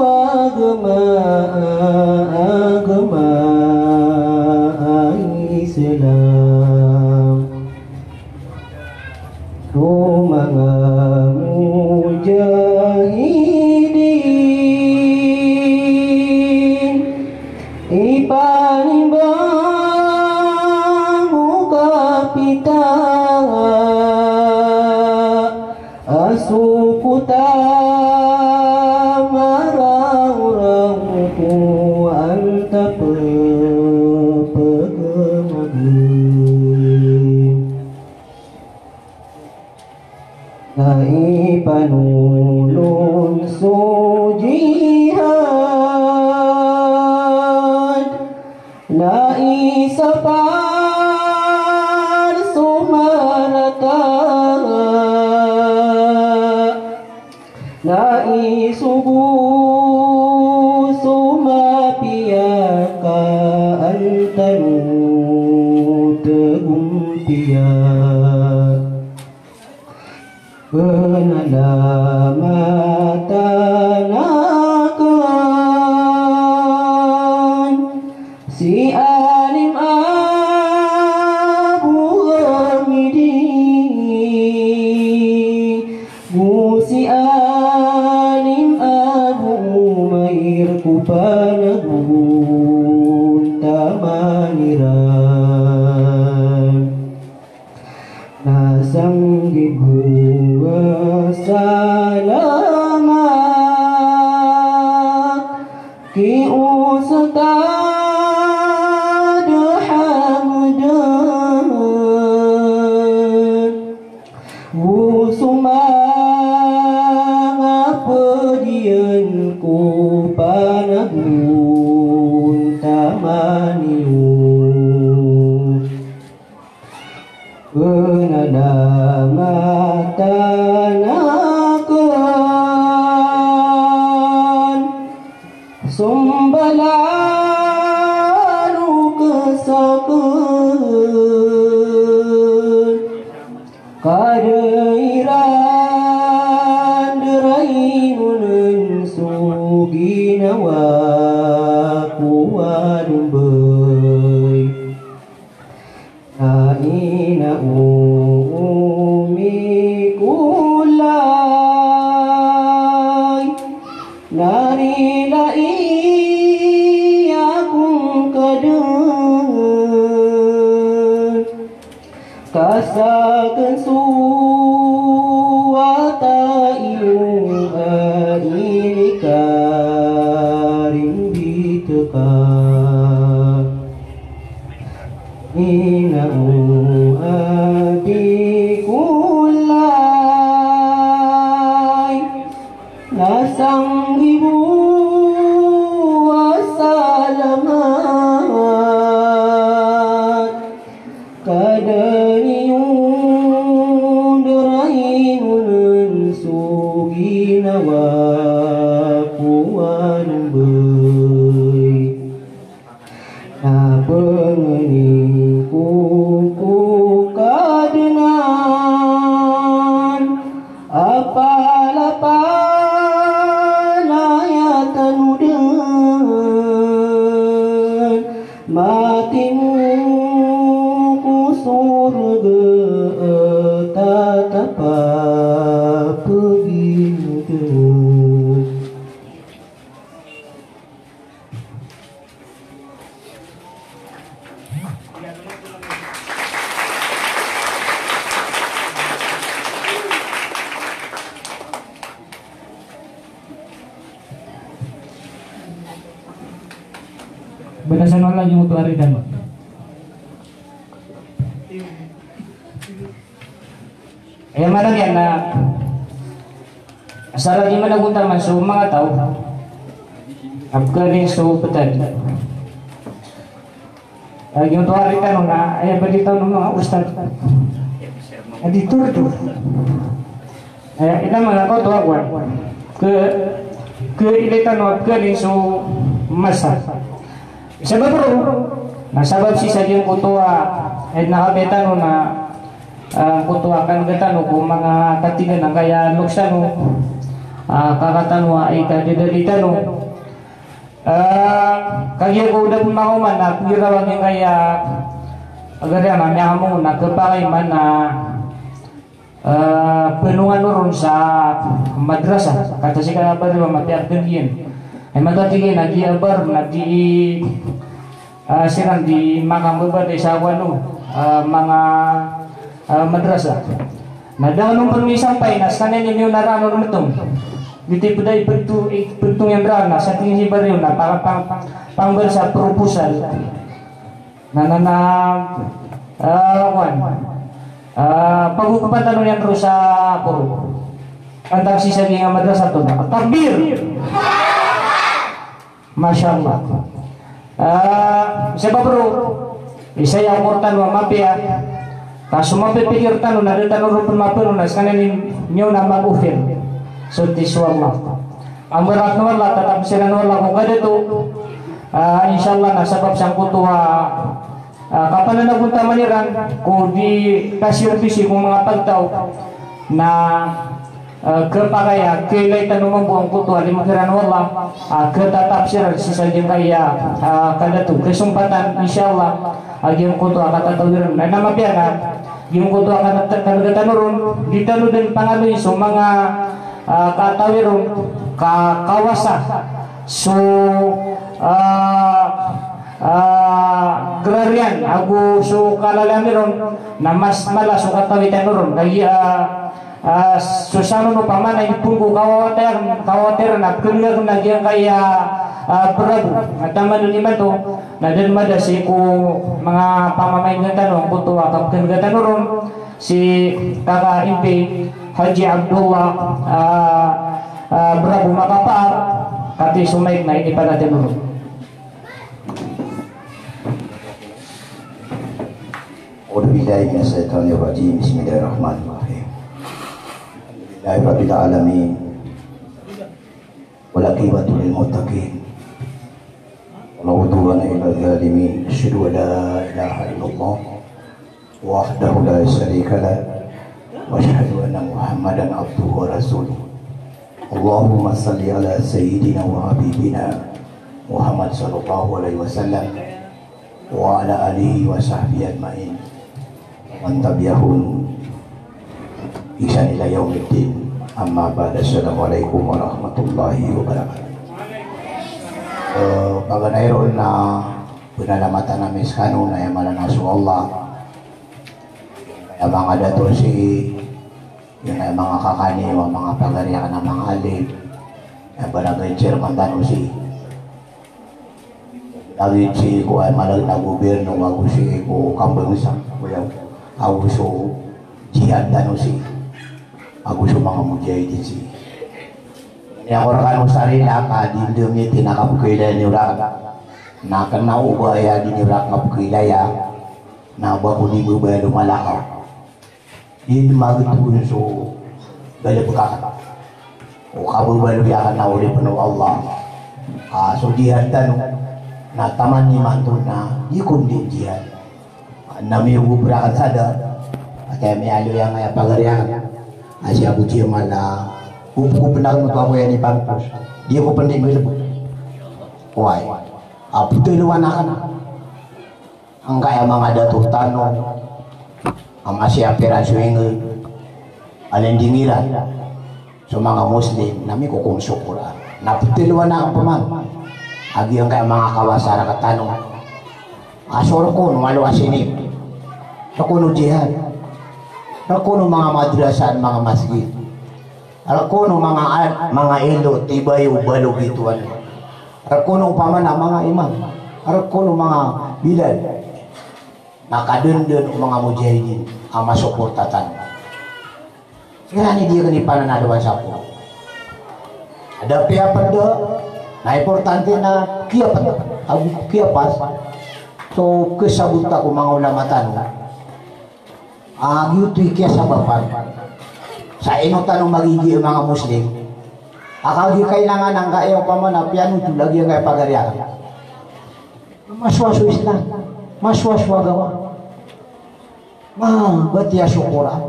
agama, agama a Islam. O manga mujahidin, ipanimbang o kapita a so kota maraorang ko antap pagmagi. Na ipanolon so jihad, na isapar so marata, na isogo so mapiya ka an tano tagompiya. Panalamatan akn si Alim Abu Hamidin, go si Alim Abu Umair ko panagontaman iran. Na sanggit bo a salamat ki Ustadh Hamdan, o so manga pd iyan ko panagontaman iyo. Kna na mataan akn so mbalalok sakn, ka da iran dn rayn on so ginawa ko a lombay. Na ina o omi ko lay, na rilai akong kadn, ka sakn so wata iyo a inikarimbit ka. Ina o adi ko lay, na sanggibo a salamat, ka da niyo dn rayn on so ginawa ko a lombay. Na pangni ko ko Kadnan a palapalaya tano dn, matimo ko sorga a tatap a pagingd. Batasan wala niyo oto a ridan. Aya maana niyan na asar a di managontaman so manga taw a pkhalin so ptad. Lagid oto a ridan on na aya ba di tano manga ustad a di tordor. Aya ina manga koto a kowan ke, ke ilay tano a pkhalin so masa. Sabap roo na sabap sii sa giyangkoto a, eh, na kabaya tano na, ah, koto a kangga tano ko manga katigan angkaya loks tano, ah, kaka tano a ikadadali tano. Ah, kagiya ko da pman makaoma na pgiraw a giyangkaya a gariya na miyakaoma na khapakay man na ah, pnongan o ron sa madrasa, katii sii ka bariyo a mapiya a pd iyan. Ay mataan tig iyan a giya a bar na di, ah, siran di makambabaloy sa kowan o, ah, manga, ah, madrasa. Na da on pn misampay na skaniyan i miyonaran on mtong. Giyoto i pd a ipdto, ipdto iyan raan na sa tig iyan si bariyo na pang, pang, pangbar sa proposal. Na, na, na, ah, kowan. Ah, pagogopan tano niyan roo sa poro. Antang sii sa giyangkai a madrasa oto na. Takbir! Masha Allah. Ah, sabap roo, isa iya a kortan a mapiya. Ka so mapipikir tano na da tano roo pn maporo na skaniyan i miyaona a mag-offer. So, tig so Allah. Ambarat o Allah, tatap siran o Allah ko kadato. Ah, insha Allah na sabap sangkoto a, ah, kapananagontaman iran ko di kasirbisi ko manga pagtaw na, ah, khapakay a khailay tano mambo angkoto a limo kiran o Allah, ah, khatatap siran sii sa giyangkaya, ah, kadato. Kasumpatan, insha Allah, a giyangkoto a katataw iran. Na aya mapiya na giyangkoto a kata-, kangga tano ron, di tano dn pangaloy so manga, ah, katawi ron, ka kawasa so, ah, ah, grarian ago so kalalaman iron na mas mala so katawi tano ron. Kagiya, ah, ah, so sanon opama na ipon ko kawawatan, kawawatan na pkhan'g akn a giyangkaya, Ah, Prabu, na taman on imanto, na da dn mada sii ko manga pamamaingan tano angkoto a kapkhan'ga tano ron, si kaka M P Haji Abdullah, ah, ah, Prabu Makapaar, katii so mic na iniparatiyaya tano ron. أعوذ بالله من الشيطان الرجيم. بسم الله الرحمن الرحيم. الحمد لله رب العالمين. والعاقبة للمتقين. ولا عدوان إلا على الظالمين. أشهد أن لا إله إلا الله وحده لا شريك له. وأشهد أن محمدا عبده ورسوله. اللهم صل على سيدنا وحبيبنا محمد صلى الله عليه وسلم وعلى آله وصحبه أجمعين ومن تبعهم بإحسان إلى يوم الدين. أما بعد. السلام عليكم ورحمة الله وبركاته. Eh, paganay ron na panalamatan ami skano na aya maana na so Allah. Aya manga dato sii, aya manga kaka niyo, manga pagari akn a manga alim, aya barangay chairman tano sii. Lagid sii ko aya mala na gobirno, ago sii ko kambangsa, ko aya, ago so jihad tano sii, ago so manga mujahidin sii. Aya ko rkano sa rila ka di dn miti na kapkhailaya niyo rakn. Na kna o ba aya di niyo rakn kapkhailaya, na ba ko di bo ba aya lomalakaw. Di dn magtbn so galbk akn. O kababaloy akn na oripn o Allah. Ah, so jihad tano na taman imanto na di ko dn jihad. Na miyogo pn rakn sa da. Ati aya miyaaloy angkaya pagari akn a si Abu Jamal a gopgopn akn oto ako aya nipampos. Di ako pn di galbk. Oway. A ptharoon akn angkaya manga dato tano a masiya pira so ingd a lindingiran so manga Muslim na mikokom so Qur'an. Na ptharoon akn pman a giyangkaya manga kawasa rktano a so rkon o malo a sinip, rkon o jihad, rkon o manga madrasa, manga masgit, rkon o manga al-, manga ilo, tibayo, balo, bitowan. Rkon o opama na manga imam. Rkon o manga bilal. Na kadndn o manga mujahidin a masoporta tano. Skaniyan i di akn ipananalowan sa ko. Ada piyapada, na importante na kiyapad, ago kiyapas. So, kasabota ko manga ulama tano. A, giyoto i kiyasabapan sa ino tano magigiya manga Muslim. A kagiya kailangan angkaya opama na piyanotol a giyangkaya pagari akn. Masowa so Islam, masowa so agama. Mabatiya so Qur'an.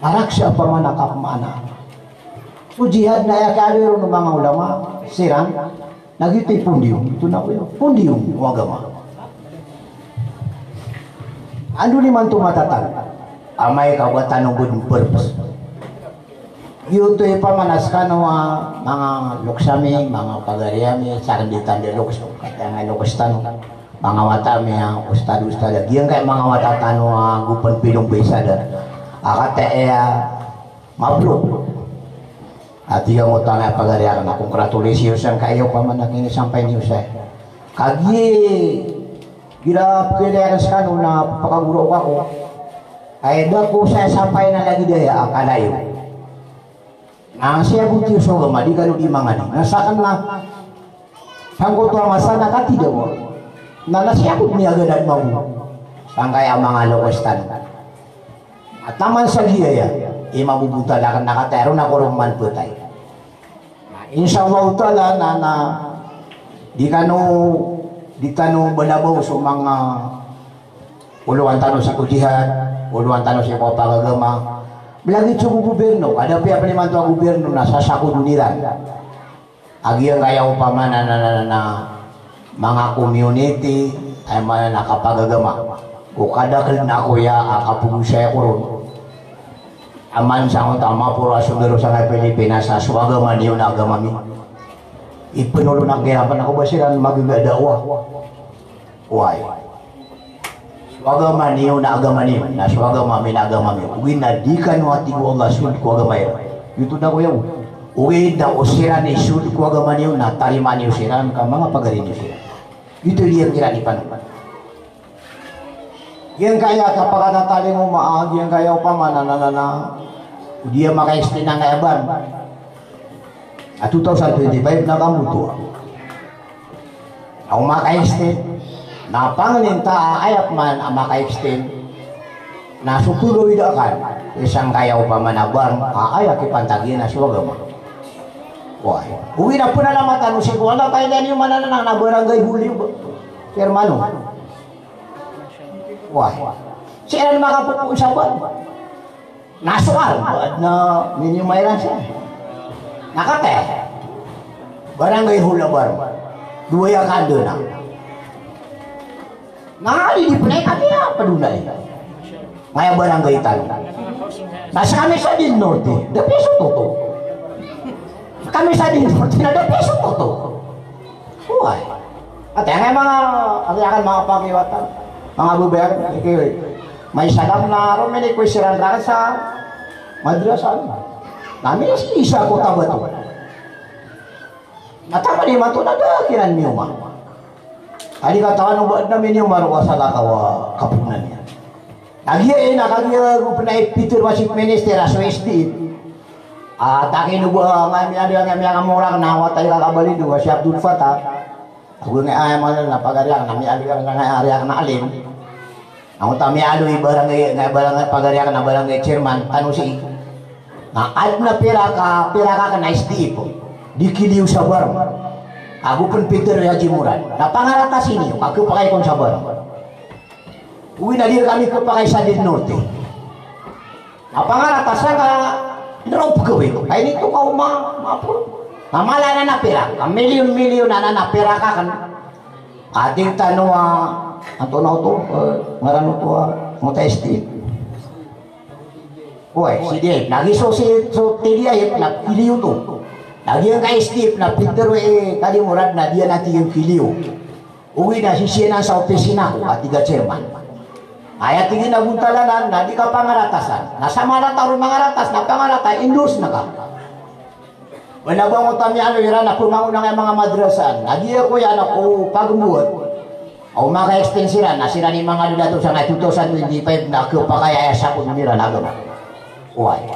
Maraksa opama na kapmaana. So jihad na aya kiyaloy ron o manga ulama, siran, na giyoto i pondiyong, giyoto na ko, pondiyong o agama. Ando niyo man oto matatago, amay ka ba tano bo dn purpose. Giyoto i pamana skano a manga loks ami, manga pagari ami, sa rn di tano di loks, kataya nga loks tano, manga wata ami a ustad, ustad, giyangkai manga wata tano a go pn pilong bai sa da a kataya maplot. Ati ka mo tano a pagari akn na congratulations angkaya opama na kinisampay niyo saya. Kagiya igira pkhailay akn skano na pkagoro ako, aya da ko saya sampay na lagid aya a kalayo. Na siyabot iyo so agama, di kano di mangadi. Na sakn na sangkoto a masa na katida ko. Na, na siyabot niyan a gana di mago. Sangkaya manga loks tano. A taman sa giyaya i mabobontal akn na kataya ron ako ron man ptay. Na, insha Allahu Ta'ala na, na di kano, di tano balabaw so manga olowan tano sii ko jihad, olowan tano sii ko pagagama. Lagid so gobirno, kada piya pn imanto a gobirno na sasakodon iran a giyangkaya opama na, na, na, na, na manga community, aya maana na kapagagama. Ko kadakl na koya a kapagosaya ko ron. Taman sa oto a maporo a so garo sangkai Pilipinas a so agama niyo na agama mi. Ipnolon akn iran pn ako ba siran magagawa da'wah. Oway. So agama niyo na agama niyo, na so agama mi na agama mi. Ogaid na di kano a tig o Allah sold ko agama iran. Giyoto na koya o. Ogaid na o siran i sod ko agama niyo na tarimaan iyo siran ka manga pagari niyo siran. Giyoto i diyangkaya i pano. Giyangkaya kapakatatalingoma a giyangkaya opama na, na, na, na, o di a maka-extend angkaya bar. A two thousand twenty-five na kamboto a. Aw maka-extend. Na pangnin ta a aya pman a maka-extend. Na so tolowid akan. Sangkaya opama na bar a aya kipantag iyan na so agama. Wai. Ogaid na pn a lamatan o sii ko Allah Ta'ala niyo mananang na barangay hall iyo ba. Chairman o. Wai. Sii ran makapopoon sa bar. Na so bar, ba adn a miniyoma iran sa. Na kataya. Barangay hall a bar. Dowa iya kandana. Na di di pn aya kami a padonay. Maya barangay tano. Na skami sa Del Norte, da piya so toto. Skami sa Del Norte na da piya so toto. Oway. Ati angay manga, ati angay manga pakiwatan. Manga beber, iki, may sadam na roo minikoy siran raken sa madrasa. Na miiza ko Tabato. Na taman imanto na da kiran miyoma. Adi katawan o ba adn a miniyoma roo a salakaw a kaponan iyan. Na giya, eh, na kagiya, eh, go pn a ipitharo a Chief Minister a so S D M. Ah, takin o ba, ah, nga miyaaloy, nga miyakamora na wata i kakabalindo a si Abdul Fattah. Ago nga, ah, aya maana na pagari akn na miyaaloy, nga aya ari akn na alim. Angkoto a miyaaloy i barangay, nga barangay, pagari akn na barangay chairman, tano sii. Na adn a pirak a, pirak akn a S D F di kiliyo sa barm. Ago pn pitharo i Haji Murad. Na pangarata sii niyo, ka khapakay kon sa barm. Oway na di rkami khapakay sa Del Norte. Na pangarata sa ka, na roo pkhawik. Ay nito ka oma, mapon. Na mala anan a pirak, a milyon-milyon anan a pirak akn. Adi tano a, antonaa oto, eh, ngaran oto a, angkoto a S D F. Oway, S D F. Na giya so si, so T D I F na kiliyo oto. Na giyangkai a S D F na pitharo i Haji Murad na di anan tig iyan kiliyo. Oway na sisii anan sa opisina ko, a tig a chairman. Aya tig iyan a bontal anan, na di ka pangarata san. Na sa marata ron mangarata san, na pangarata, endorse na ka. Oway na ba angkoto a miyaaloy iran a pmangonang a manga madrasa. Na giya ko iyan a ko pagmbowat. Aw maka-extend siran, na siran i manga dato sangkai two thousand twenty-five na khapakay a aya sakot iran a agama. Oway.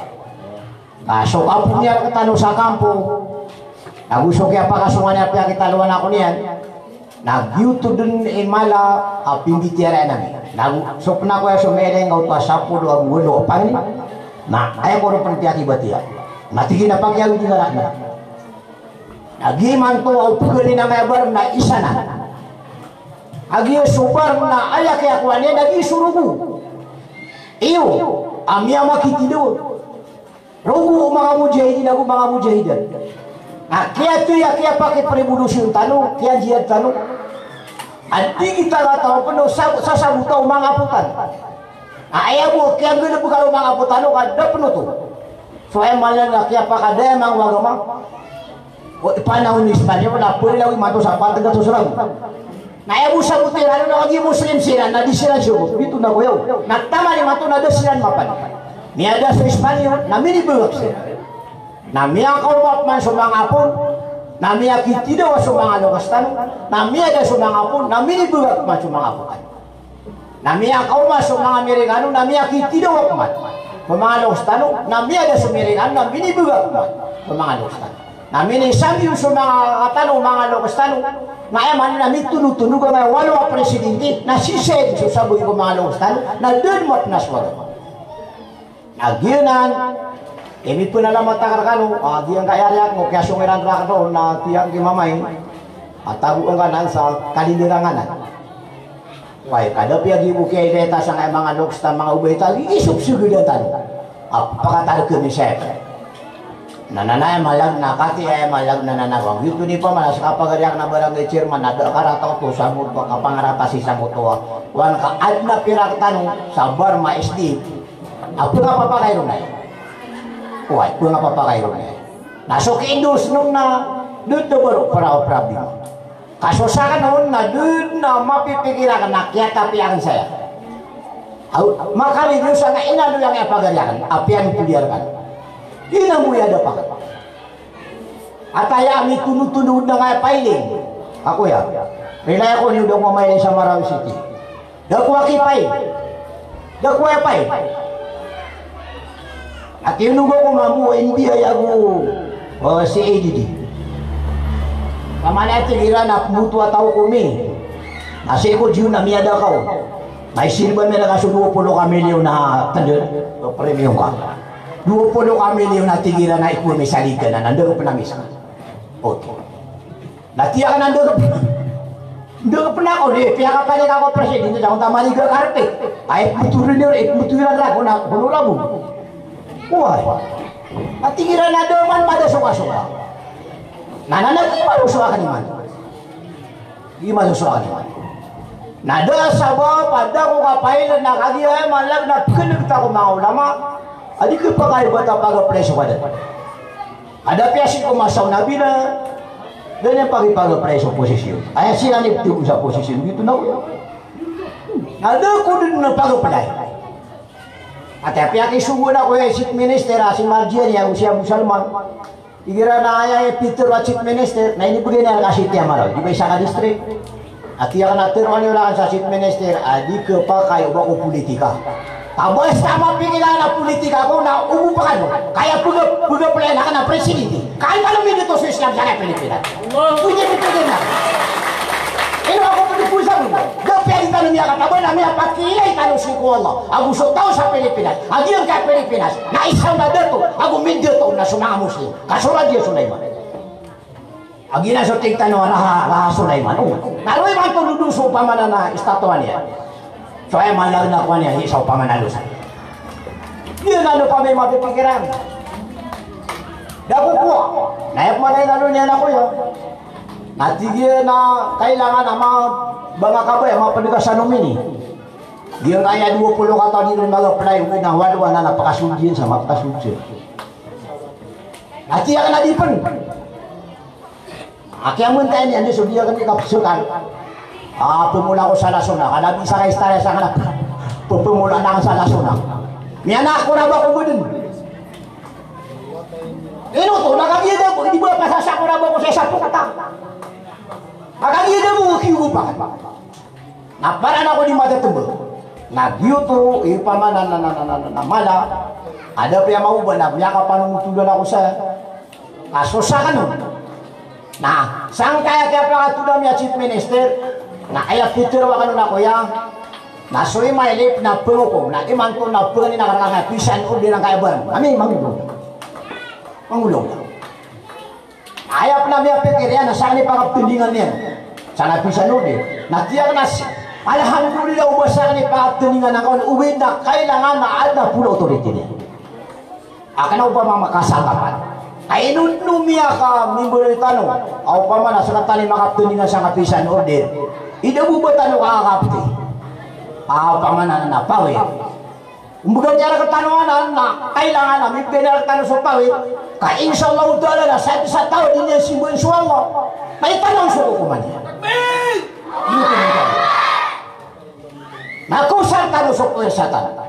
Na so kapo niyan rktano sa kampo. Ago so kiyapakasongan iyan a piyakitalowan ako niyan. Na giyoto dn i mala a pimbitiyarai ami. Na go so pn ako aya so miyailay angkoto a sapolo ago walo a pangni. Na aya ko ron pn piyakibatiya. Na tig iyan a pakiyawi di ngarak na. Na giya imanto a opgani na maya barm na isa na. A giya so barm na aya kiyakowa niyan na giya so rogo. Iyo, a miyamakithidawa. Rogo o manga mujahidin ago manga mujahidat. Na kiyatoya, kiyapakiprebolosyon tano, kiyajihad tano. A di kita katawan pn o sa, sasabota o manga apo tano. Na aya bo, kiyanggalbka o manga apo tano ka da pn oto. So aya maana na kiyapakadaya manga agama. O, ipanaw o Espanyol na pwede lagi mato sa patag ato sa rago. Na aya bo sabot iran na lagi Muslim siran, na di siran siyogot. Bito na koyaw. Na taman imanto na da siran mapan. Miyada so Espanyol, na minibagak siran. Na miyakaoma pman so manga apo on, na miyakithidawa so manga loks tano, na miyada so manga apo on, na minibagak pman so manga apo tano. Na miyakaoma so manga Amerikano, na miyakithidawa pman so manga loks tano, na miyada so Amerikano, na minibagak pman so manga loks tano. Na minisambi on so manga tano, manga loks tano, na aya maana na mitonotonog angkaya walo a presidente, na sisii so sabagi ko manga loks tano, na da dn mapnas walo. Na giyanan, eh, mipnalamat akn rkano, ah, giyangkaya ari akn, o kiyasong iran rakn on, na tiyangki mamay, a tago angkanan sa Kalindar angkanan. Wai, kada piyagibo kiyailay ta sangkaya manga loks ta manga obay ta, isop sgdan tano. Ah, pakatarg kami sa ito. Na, na, na, aya malag na, kati aya malag na, na, na, bang. Giyoto i pamana sa kapagari akn a barangay chairman, na da karata oto, sangkoto a kapangarata sii sangkoto a. Wan ka adn a pirak tano, sa Barma S D. Apo nga papakay ron ay. Oway, apo nga papakay ron ay. Na so ki-endorse on na, da dn a ba roo para, para bima. Ka so sakn on na da dn a mapipikir akn na kiyatapi akn saya. Aw, makaliyo sa nga inaloy angkaya pagari akn, apiya niyan toliya rkano. Di na mboya da pakay. Ataya ami tonotono na nga pailing. Ako ya. Rilay ako niyo da ko mailing sa Marawi City. Da ko aki pai. Da ko aya pai. Ati nugo ko mamu N B I ago, o, C A D D. Kamana ati gira na pmoto a taw ko mi. Na sii ko jiyo na miyada kaw. Na isirba mi na ka so dowa polo ka milyon na tender. O, premium ka. Dowa polo ka milyon na tig iran a iko mi sa liganan, na da ko pn a misa. Okay. Na tiyak na da ko pn, da ko pn ako, di, piyakapanik ako presidente, sa ko ta mariga karpe. Ay, pmoto rin iran, ay, pmoto iran ra, ko na, ko na rabo. Uway. Na tig iran a da man mada sokasoka. Na, na, na, di man sokasoka niman. Di man sosokan. Na da sabap a da ko kapailay na kagiya aya malag na pkngt ako manga ulama a di khapakay o ba ta pag-apply so kadat. Ka da piya sii ko masa o Nabi na da niyan pag-apply so posisyon. Aya siran i ptgo sa posisyon, giyoto na ko. Na da ko dn pag-apply. Ati apiya kisogoan ako aya Chief Minister a si Marjani ago si Abu Salman. Igira na aya pitharo a Chief Minister, na inibgay niyan ka City a Marawi, di ba isa ka district? Ati akn a tharoa niyo rakn sa Chief Minister a di khapakay o ba ko politika. Ka basta mapikir akn a politika ko na ogo pa kano. Ka aya pag-, pag-apply akn a presidente. Ka aya kano mindato so Islam sa Pilipinas. Pwede, pwede na. Ino ako pwede po sa mundo. Da piya di tano miyakataban a miyapakilay tano sii ko Allah ago so taw sa Pilipinas a giyangkai a Pilipinas na isa on a dato ago mindato na so manga Muslim. Ka so Raja Sulaiman. A giyanan so tig tano a raha, raha Sulaiman. O, na ro imanto dodo so opama na, na estatua niyan. So aya malag na kowan iyan, hi sa opama na losan. Giyanan opama i mapipikiran. Da ko kowa. Na aya pman a inalo niyan ako iyan. Na tig iyan a kailangan a manga, ba nga kabaya, manga pd ka sa nomini. Giyangkaya dowa polo ka taw di ron mag-apply, ogaid na walowan na pakasold iyan sa mapakasold iyan. Na tig iyan a di pn. Aki amun tani andi so di akn di kapsokal. A, pmola ko sa Lasona. Ka na bisa ka istorya sa kna. P-, pmola na sa Lasona. Miyanak ko na ba ko bdn. Ino oto, na kagiya da ko, di ba pasasa ko na ba ko sa isa po kata. Na kagiya da ko kiyogopan. Na para na ko di matatmbag. Na giyoto, i opama na, na, na mala a da piya maoba na miyakapanonothodan ako sa, a, so sakn on. Na sangkaya kiyapakathodan ami a Chief Minister, na aya pitharo akn on a koya, na so imailip na pngokom, na imanto na pngni na karkar na peace and order angkaya ba. Ami mangolog. Mangolog. Aya pn a miyapikir iyan na sakn i pakaptindingan iyan. Sa na peace and order. Na tig iyan a si-, alhamdulillah, o ba sakn i pakaptindingan angka on, ogaid na kailangan na adn a polo authority niyan. A kna o ba makasangkapan. Ka ino dn o miyakamimbaloy tano a opama na sktano i makaptindingan sa nga peace and order. Ida bo ba tano kakakapti a opama na, na power. Kumbaga, niyan rktano anan na kailangan a mibgay niyan rktano so power, ka insha Allahu ta'ala na sa isa taw a di niyan simbaan so Allah, na itanong so kokoman iyan. Na kosar tano so kosar tano.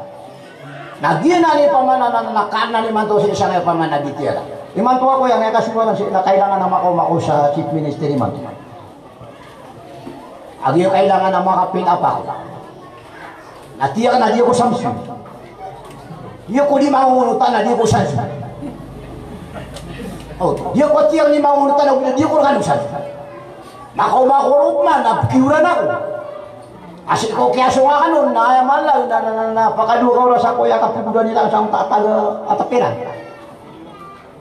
Na giyanan i opama na, na, na, na karna imanto sii sa nga opama na di tiyara. Imanto ako iyan, aya kasogoan sii na kailangan a makaoma ako sa Chief Minister imanto. A giya kailangan a makapin apa ko. Na tig iyan a di ako Samson. Di ako di mangongonotan a di ako Samson. O, di ako tig iyan di mangongonotan a di ako rkano Samson. Makaoma ako roo pman a pkiyoran ako. A sii ko kiyasong akn on na aya mala na, na, na, na pakadowa ka oras ako aya kapogodan iran sa mataatag a tapiran.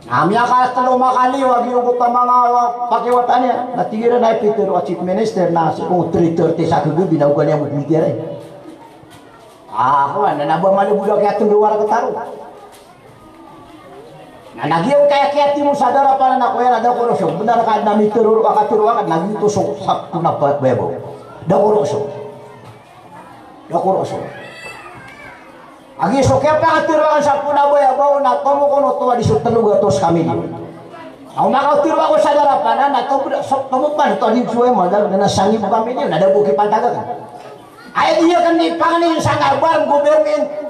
Na miyakatlo makaliyo a giyoto a manga pakiwata niyan, na tig iran a ipitharo a Chief Minister na sii ko three thirty sa kagabi na ogaid iyan miyatero. A, kowan, na ba malbod a kiyatndo a rktaro. Na giyangkaya kiyatimo sa darapanan ako iyan na da ko roo so, bnar ka adn a mitero roo a katero akn, na giyoto so sakto na ba-, bayabaw. Da ko roo so. Da ko roo so. A giya so kiyapakatero akn sa pona bayabaw na tomo kon oto a di so tlo gatos ka milyon. Aw, makatero ako sa darapanan na tomo, so, tomo pman oto a di so aya madag na sanggibo ka milyon, na da bo kipantag akn. Aya di akn di pangnin sa nga barm government.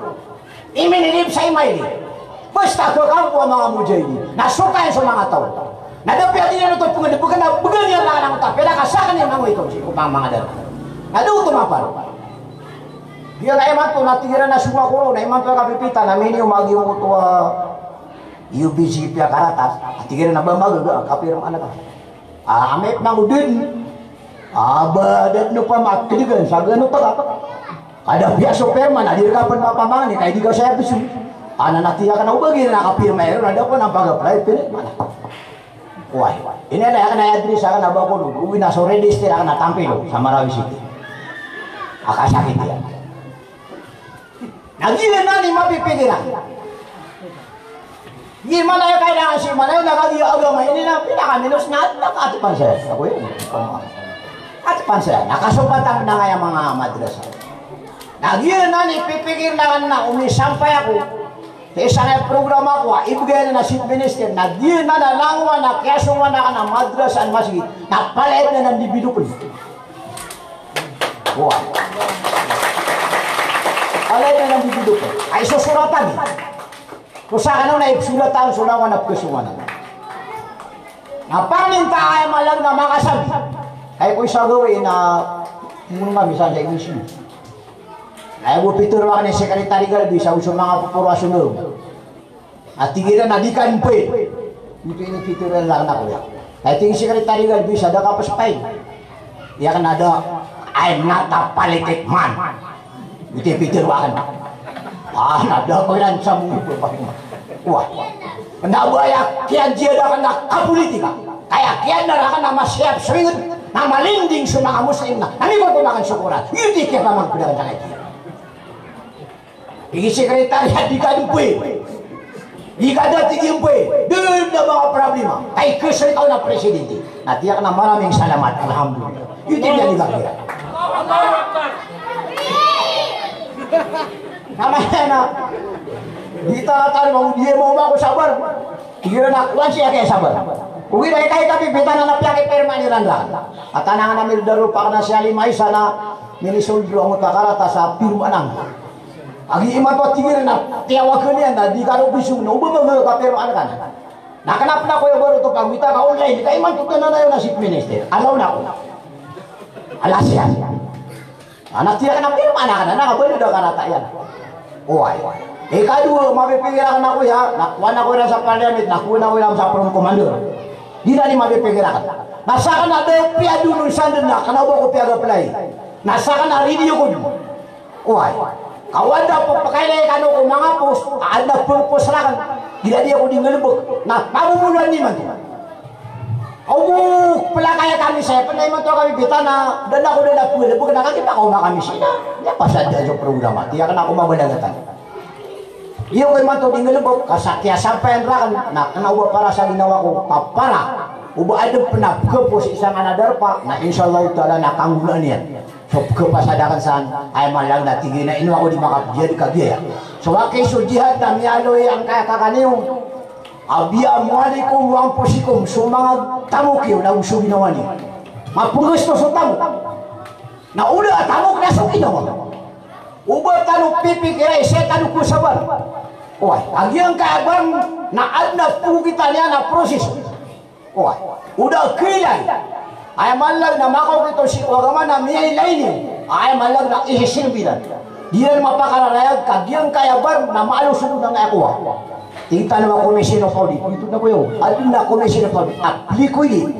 Iminilib sa imaili. Basta khakampo a manga mujahidin na sokain so manga taw. Na da piya di niyan oto pngndbkn na bgan iyan langon a oto a pd ka sakn iyan mangoi oto sii ko manga, manga dara. Na da oto maparo. Giya na imanto na tig iran a sowa ko ron, na imanto a kapipita na miniyo magiyoto a U B C piya karatas. A tig iran a ba magaga, kapirma na ka. A, amay pman ko dn. A, ba da dn opama kdgan sa gano paka. Ka da piya so pirma na di rka pn mapamangni, ka di ka saya bsu. A, na nati akn a o ba giya na kapirma iron, na da ko na pag-apply, pirma na. Oway. Ini na akn a address akn a ba ko, o ina so register akn a tampil o sa Marawi City. A kasakit iyan. Na giyanan i mapipikir iyan. Giya i malayo kailangan sii malayo na kagiya agama ini na pinakaminos na at, at, atpan saya. Ako iyan. Atpan saya. Na kasopat akn na ngaya manga madrasa. Na giyanan i pipikir akn na omisampay ako sii sa ngaya programa ko a ibgay anan a chief minister, na giyanan a langowan a kiyasongan akn a madrasa and masjid, na palaya anan di bidokl. Oway. Palaya anan di bidokl. Ay, sosoratan. So sakn on na ipsolatan so langowan a pkasongan anan. Na paninta aya malag na makasabi. Ay ko isa gawii na muna nga misan sa inisyu. Aya bo pitharo akn i Secretary Galvez sa so manga poro a Sonoro. A tig iran a di ka mpe. Ito inipitharo iran rakn a koya. Aya tig i Secretary Galvez sa da ka pspay. Aya kna da, "I'm not a politic man." Ito i pitharo akn. A, na da ko iran sa mo. Wa. Kna ba aya kiyanjiyada akn a kapolitika. Ka aya kiyaadn rakn a masiyap so ingd na malinding so manga Muslim na, na mikokoman akn so Qur'an. Ito i kiyapamangpd akn sa kaibigan. Tig i Secretary a di ka mpe. Di ka da tig i mpe. Da dn a manga problema. Ka ikaisa rka on a presidente. Na tig akn a maraming salamat. Alhamdulillah. Ito i di ka kira. Na maya na. Di ta, ta, di mo, di mo mako sabar. Tig iran a kowan sii a kiyasabar. Ogaid na ikaikapipitan a piyakipirmaan iran rakn. A tanangan a mirdaro pa akn a si Alima Isa na minisold roo angkoto a karata sa pirmaan angka. Agi imanto a tig iran a tiyawagn iyan na di ka roo bisong na oba maga kapirmaan ka na. Na kna pn a koya baro oto pagwita ka online, ka imanto dn a nayaw na chief minister. Alaw na ako. Alas iyan. A, na tig akn a pirmaan akn anan, na kabaloy a karata iyan. Oway. Ikadowa, mapipikir akn a koya, na kowan ako iran sa parliament, na kowan ako iran sa front commander. Giyanan i mapipikir akn. Na sakn a da piyadonon sa dn na kna o ba ko piyag-apply. Na sakn a ready ako dn. Oway. Ka o adn a pphakailay kano ko manga post, a adn a pphakapost rakn. Giya di ako di nggalbk. Na mamomoloan imanto. Aw, bo, plakaya kami saya, pn na imanto kami pitana, da na ako da na pwede, bo, kna kami pakaoma kami sii na. Aya pasad da so programa, tig akn a ko mabalagatan. Iyo ko imanto di nggalbk, ka sa kiyasampayan rakn, na kna o ba para sa ginawa ko, ka para o ba adn pn a pkhapost sii sa ngaran a darpa, na insha Allahu ta'ala na kanggonaan iyan. So pkhapasad akn san, aya maana na tig iyan a ino ako di makapjihad ka giya. So aki so jihad na miyaaloy angkaya kakaniyo. Abi amwalikum wa anfusikum, so manga tamok iyo nago so ginawa niyo. Mapnggasto so tamok. Na o da a tamok na so ginawa. O ba tano pipikira i sii tano ko sabar. Oway, a giyangkaya a barn na adn a pokita niyan a proseso. Oway, o da a kailay. Aya maana na makaokit on sii ko agama na miyailay niyo. Aya maana na ihisilbi iran. Di iran mapakararayag ka giyangkaya a barn na maalo so dona angkaya kowa. Tig tano a commission of audit. Ito na ko iyo. Adn a commission of audit. A liquidate.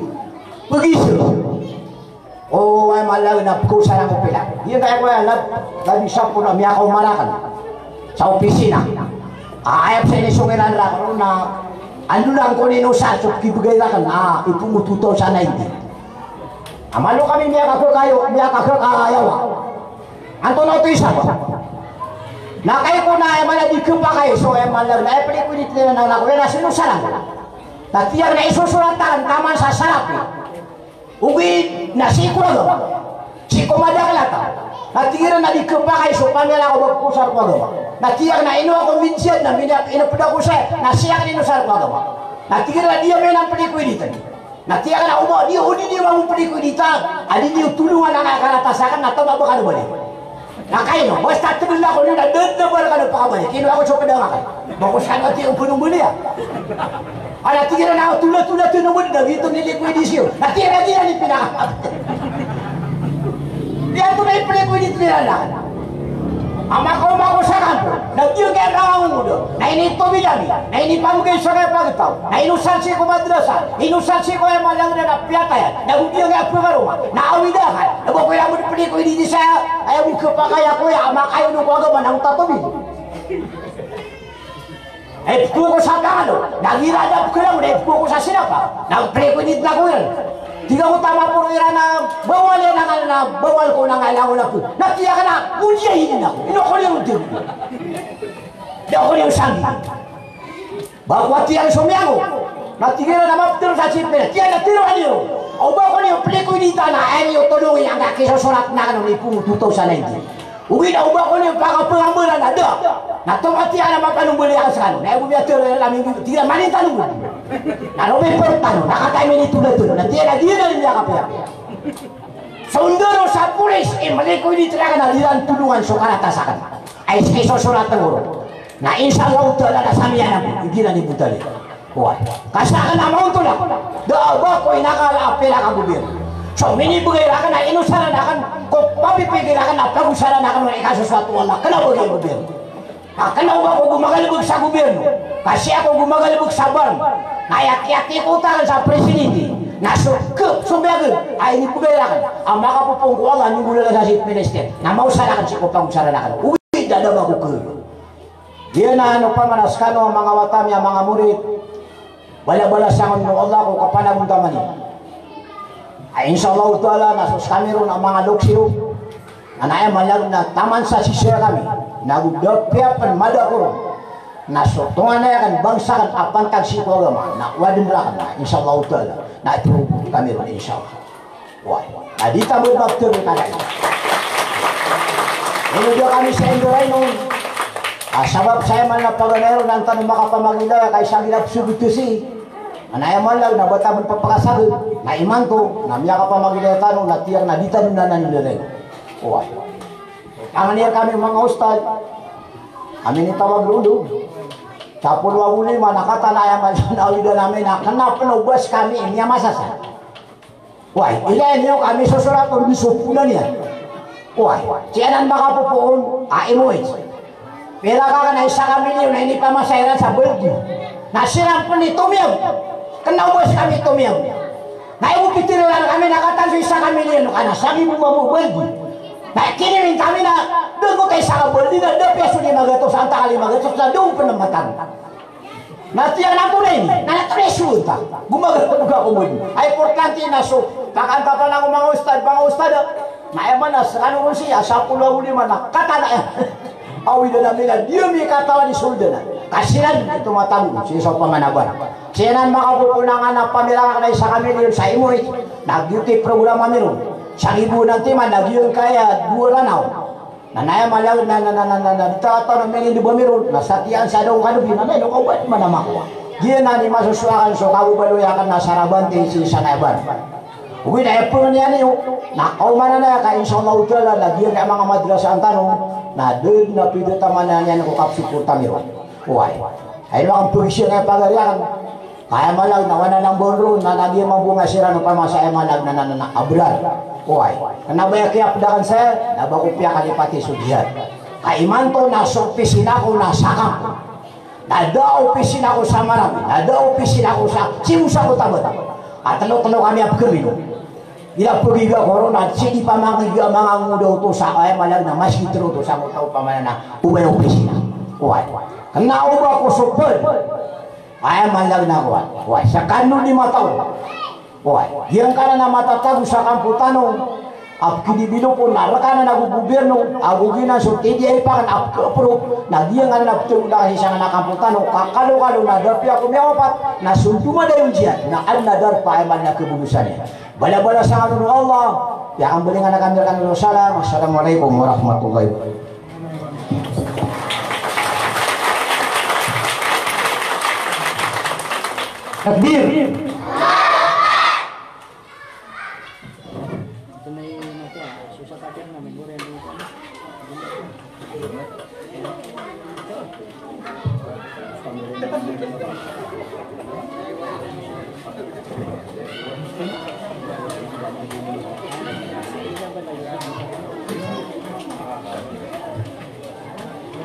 Pagisa. O, aya maana na pkhaosara ko pila. Giyangkaya kowa na, labi sapolo a miyakaoma rakn sa opisina. A, aya pn sa inisong iran rakn na, ano lang ko ninosar so kibgay rakn, a, ipoon ko two thousand nineteen. A, malo kami miyakakakayo, miyakakakayawa. Antonaa oto i isa ba? Na kagiya ko na aya maana di khapakay so aya maana na aya pn i ko di tnila na ko aya na sinosaran. Na tig iyan na isosorat akn taman sa sarap. Ogaid na sii ko agama. Sii ko madakl a taw. Na tig iran na di khapakay so pamilya ko ba pkhaosar ko agama. Na tig iyan na ino ako minjiyad na mina-, inapd ako saya. Na sii akn inosar ko agama. Na tig iran na di ami na plikwiditan. Na tig iyan na o ba di, o di niyo mambo plikwiditan. A di niyo tolongan angkaya karata sakn na taw ba kano bali. Na kaino, basta tgl ako na da, da, da, ba rka na pakabalik. Ino ako so pd angka. Ba ko skano a tig o pd o mbaliya. A na tig iran na tolatola tano bo da giyoto i liquidation. Na tig iran a giyanan i pinaka. Giyoto na i liquidate iran na. A makaoma ako sa kampo. Na giyangkaya a ongoda. Na initobid ami. Na inipamgay sa kaya pagtaw. Na inosar sii ko madrasa. Inosar sii ko aya maana na piyatay. Na go giyangkaya a pkaroma. Na awid akal. Na ba ko iran bo di pd ko ini di saya. Aya bo khapakay ako aya a makayono ko agama na otatobid. Aya pkho ko sa tangalo. Na gira da pkhalang, na aya pkho ko sa sinapa. Na pd ko ini di na ko iran. Tig ako tamaporo iran na bawal iyan na, na bawal ko na ngailangon ako. Na tig iyan na, mujahidin ako. Ino ko niyo tig. Di ako niyo sanggi. Ba ko a tig iyan so miyango. Na tig iran a maptero sa sipil. Tig iyan a tero a niyo. O ba ko niyo plikwiditan a aya niyo tolongi angkaya kisosorat na kano ni pungo two thousand nineteen. Ogaid na o ba ko niyo pakapngambalan a da. Na tomo tig iyan a mapanombali akn skano. Na aya bo miyatero iran a minggi. Tig iran a manin tano bo. Na robi pn tano. Na kataya minitolatol. Na tig iyan a giyanan i miyakapiya. Sondaro sa polis i mlikwidit rakn a di ran tolongan so karata sakn. Ay, sii so sorat ngoro. Na insha Allah ta'ala na samiyan ako, igira ni Butali. Oway. Ka sakn a maontol ako. Da a ba ko inakala a pira ka gobyerno. So minibgay rakn a inosaran akn ko Pipikir akn a pagosaran akn o ikasosoat o Allah. Kna o ba giya gobyerno. Na kna o ba ako gomagalbk sa gobyerno. Ka sii ako gomagalbk sa bank. Na iyakiyaki ko utang sa presidente. Na so kep so biyag a inibgay rakn a makapopoon ko Allah, minggolalan sa chief minister. Na maosar akn sii ko pagosaran akn. Ogaid da a da ba ako kep. Giyanan opama na skano a manga wata mi a manga morit. Balabalas akn o Allah ko kapanagontaman iyo. Ay, insha Allah Ta'ala, na so skami ron a manga loks iyo. Na aya maana na taman sa sisaya kami. Na go da piya pn mada ko ron. Na so tonganay akn, bangsa akn a pantag sii ko agama. Na owa dn rakn, na insha Allah Ta'ala. Na ipro kami ron, insha Allah. Oway. Na di ta bo ba ptharoon ka na. Ino di kami sa Indoraino. A sabap sa aya maana paganay ron na an tano makapamagilaya ka isa gila psogotosi. Na aya maana na ba ta bo papakasagad. Na imanto na miyakapamagilaya tano na tiyak na di tano nanan Indoraino. Oway. Angani kami manga ustad. Kami ni tawag lolo. Sapolo ago lima na kataan a aya maana na awidan ami na kna pn o ba skami miyamasasa. Oway, ilaya niyo kami sosorat on di soponan iyan. Oway, sii anan makapopoon a imoy. Pira ka kna isa ka milyon a inipamasa iran sa baldi. Na siran pn i tomiyag. Kna o ba skami tomiyag. Na aya bo pitharo iran kami na kataan so isa ka milyon ka na sagibo mambo baldi. Na kiniwin kami na da ko ta isa ka baldi na da piya so lima gatos, antaa ka lima gatos na da on pn matago. Na tiyan na tonay ni, na tonay so onta. Gomagato ka ko modi. Ay, importante na so pakantatan ako manga ustad, manga ustad. Na aya maana skano ron sii a sapolo ago lima na kataan a aya. Awidan ami na di ami katawan i sold na. Ka siran i tomatago sii sa opama na ban. Sii anan makapopoon a pamilangak na isa ka milyon sa imoy. Na giyoto i program ami ron. Sagibo nan timan na giyangkaya dowa Ranaw. Na aya maana na, na, na, na, na, na, di ta, ta, na, mini di ba miron, na satiyan sa daw kano bi, na, na, ino ka ba, mana makowa. Giyanan i masosowa akn so kababaloy akn na sarabante sii sa nayaban. Ogaid na aya pangni niyan iyo, na kaomanan aya ka, insha Allah Ta'ala, na giyanan a manga madrasa an tano, na da dn a pithataman iyan ko kapsoport ami ron. Oway. Ay, ino akn pagisiyan aya pagari akn. Aya maana na wana nambon ron na lagid mambo nga siran opama sa aya maana na, na, na, na, abrar. Oway. Kna ba aya kiyapd akn saya, na ba ko piyakalipati so jihad. Ka imanto na so opisina ko na sa kamp. Na da opisina ko sa Marawi, na da opisina ko sa Cebu sa Cotabato. A tlo-tlo kami a pkhamino. Ila pagiga ko ron na sii di pamangiga manga ngoda oto sa aya maana na maski tlo oto sa ngoda opama na o ba aya opisina. Oway. Kna o ba ko so pd. Aya maana na kowan. Oway, skano di mataw. Oway, giyangkanan a matatago sa kampo tano a pkhidibilopon na rk anan ago gobyerno, ago giyanan so T D I pakn a pkhaapprove, na giyangkanan a pthagoda sii sangkanan a kampo tano, ka kalokalo na da piya ko miyawapat, na so ndomadayon jihad, na adn a darpa aya maana na khabolosan iyan. Balabalas akn o Allah, aya kambalingan akn rkano o salam. Assalamu alaikum warahmatullahi wabarakatuh. Takbir.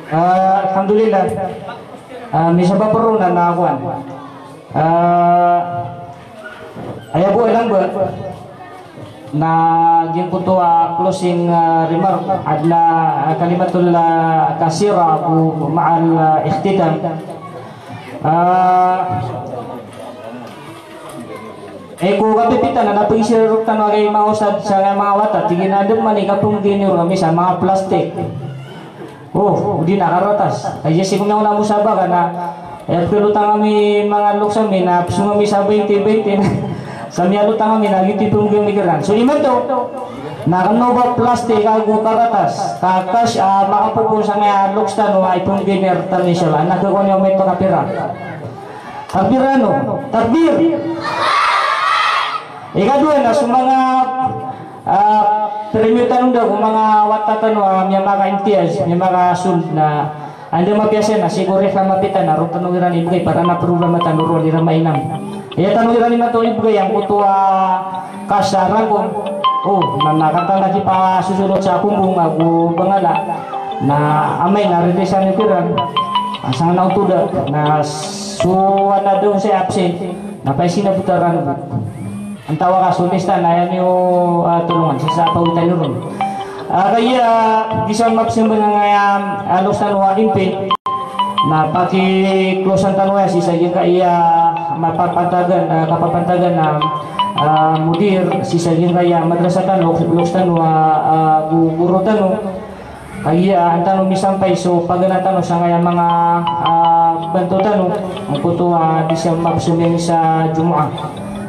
Ah, alhamdulillah. Ah, misabap roo na, na kowan. Ah, aya bo ilang ba na giyangkoto a closing, ah, remark, adn a, ah, kalimatul, ah, kasira ago ma'al, ah, ikhtitam. Ah, eh, ko kapipita na, na pagisiran rktano a kay manga ustad sa manga wata, tig iyan a da man i kapmbgay niyo rkami sa manga plastik. O, odi na karatas. Kay sii ko miyaona a musabaka na, eh, pkhalotang ami manga loks ami na psong ami sa baynte baynte na. Sa miyalotang ami na giyoto i pmbgay ami kiran. So imanto na kna o ba plastik ago karatas, ka cash a makapopoon sangkaya loks tano a ipmbgay niyan rktano, insha Allah. Na khakowa niyo oman oto na pira. Takbir ano? Takbir. Ikadowa na so manga Ah, premio tano da ko manga wata tano a miyamakaimtiyaz, miyamakasold na anda mapiyasa na sii ko rihla mapita na roo tano iran ibgay para na programa tano roo iran mainam. Aya tano iran imanto ibgay angkoto a cash a rangkom. O, na, na katawan a kipasosolot sa kombong ago bangala. Na amay na ririsan iran. Asang na oto da. Na so ana daw sa apse. Na paisi na botaran. Antawaa ka so lista na aya niyo, ah, tolongan. Sa, sa pawitan iron. Ah, kaya, di sa mapsembang aya, ah, loks tano a M P. Na pakiklosan tano aya sii sa giyangkaya mapapantagan, ah, kapapantagan a, ah, mudir, sii sa giyangkaya madrasa tano, loks tano, ah, ah, gu-, guro tano. Kagiya an tano misampay so paganay tano sangkaya manga, ah, banto tano, angkoto, ah, di sa mapsembang sa Jumaah.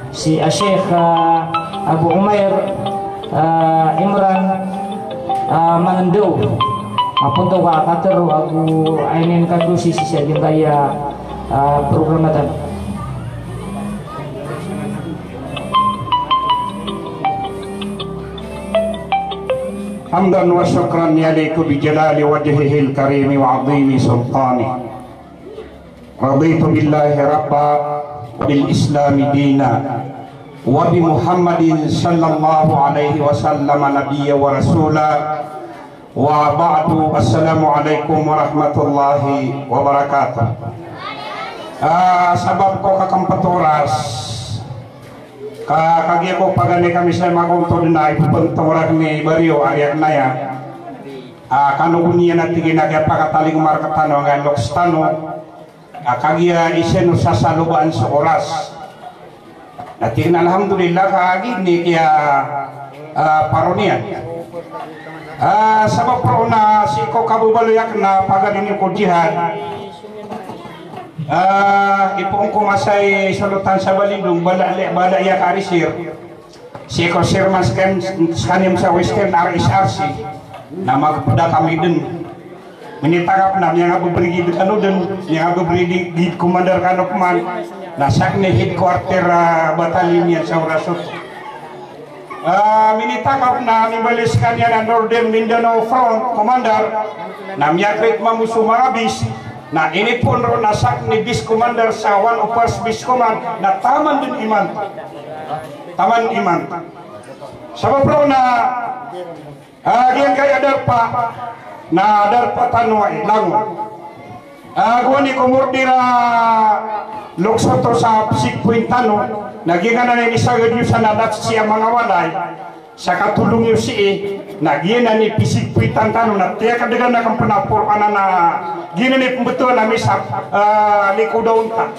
Sii a Sheikh, ah, Abu Umair, ah, Imran, ah, Mangendaw. Maponto ka katero ago aya niyan kadosi sii sa giyangkaya, ah, programa tano. حمدا وشكرا يليق بجلال وجهه الكريم وعظيم سلطانه. رضيت بالله ربا وبالإسلام دينا وبمحمد صلى الله عليه وسلم نبيا ورسولا وبعد. السلام عليكم ورحمة الله وبركاته. Ah, sabap ko kakempat oras, ka, kagiya ko paganay kami sa makontod na ipepentong rakn i Baryo, ari akn aya. Ah, kano kon iyan a tig iyan a kiyapakatalingoma rektano angkaya loks tano. Ah, kagiya isa no sasalobaan so oras. Na tig iyan a alhamdulillah, kagiya ini kiya, ah, paro niyan. Ah, sabap roo na sii ko kababaloy akn a paganay niyo ko jihad. Ah, ipoon ko masa i solotan sa Balindong, bala, bala iya ka arisir. Sii ko chairman skaniyan sa Western R S R C, na magpda kami dn. Minitakap na miyangabbrigade kano dn, miyangabbrigade commander kano pman, na sakn i headquarter, ah, battalion iyan sa oras oto. Ah, minitakap na mimbaloy skaniyan a Northern Mindanao Front Commander, na miyakrit mambo so manga base, na inipoon roo na sakn i base commander sa one oh first Base Command, na taman dn imanto. Taman imanto. Sabap roo na, ah, giyangkaya darpa, na darpa tano a langon. Ah, gowani ko mordir a loks oto sa psigpoint tano, na giyangkanan i misagad iyo sa nadat sii a manga walay, sa katolong iyo sii, na giyanan i psigpointan tano, na tiyakadgan akn pn a poro anan a giyanan i pmbtowan a misa, ah, likoda onta.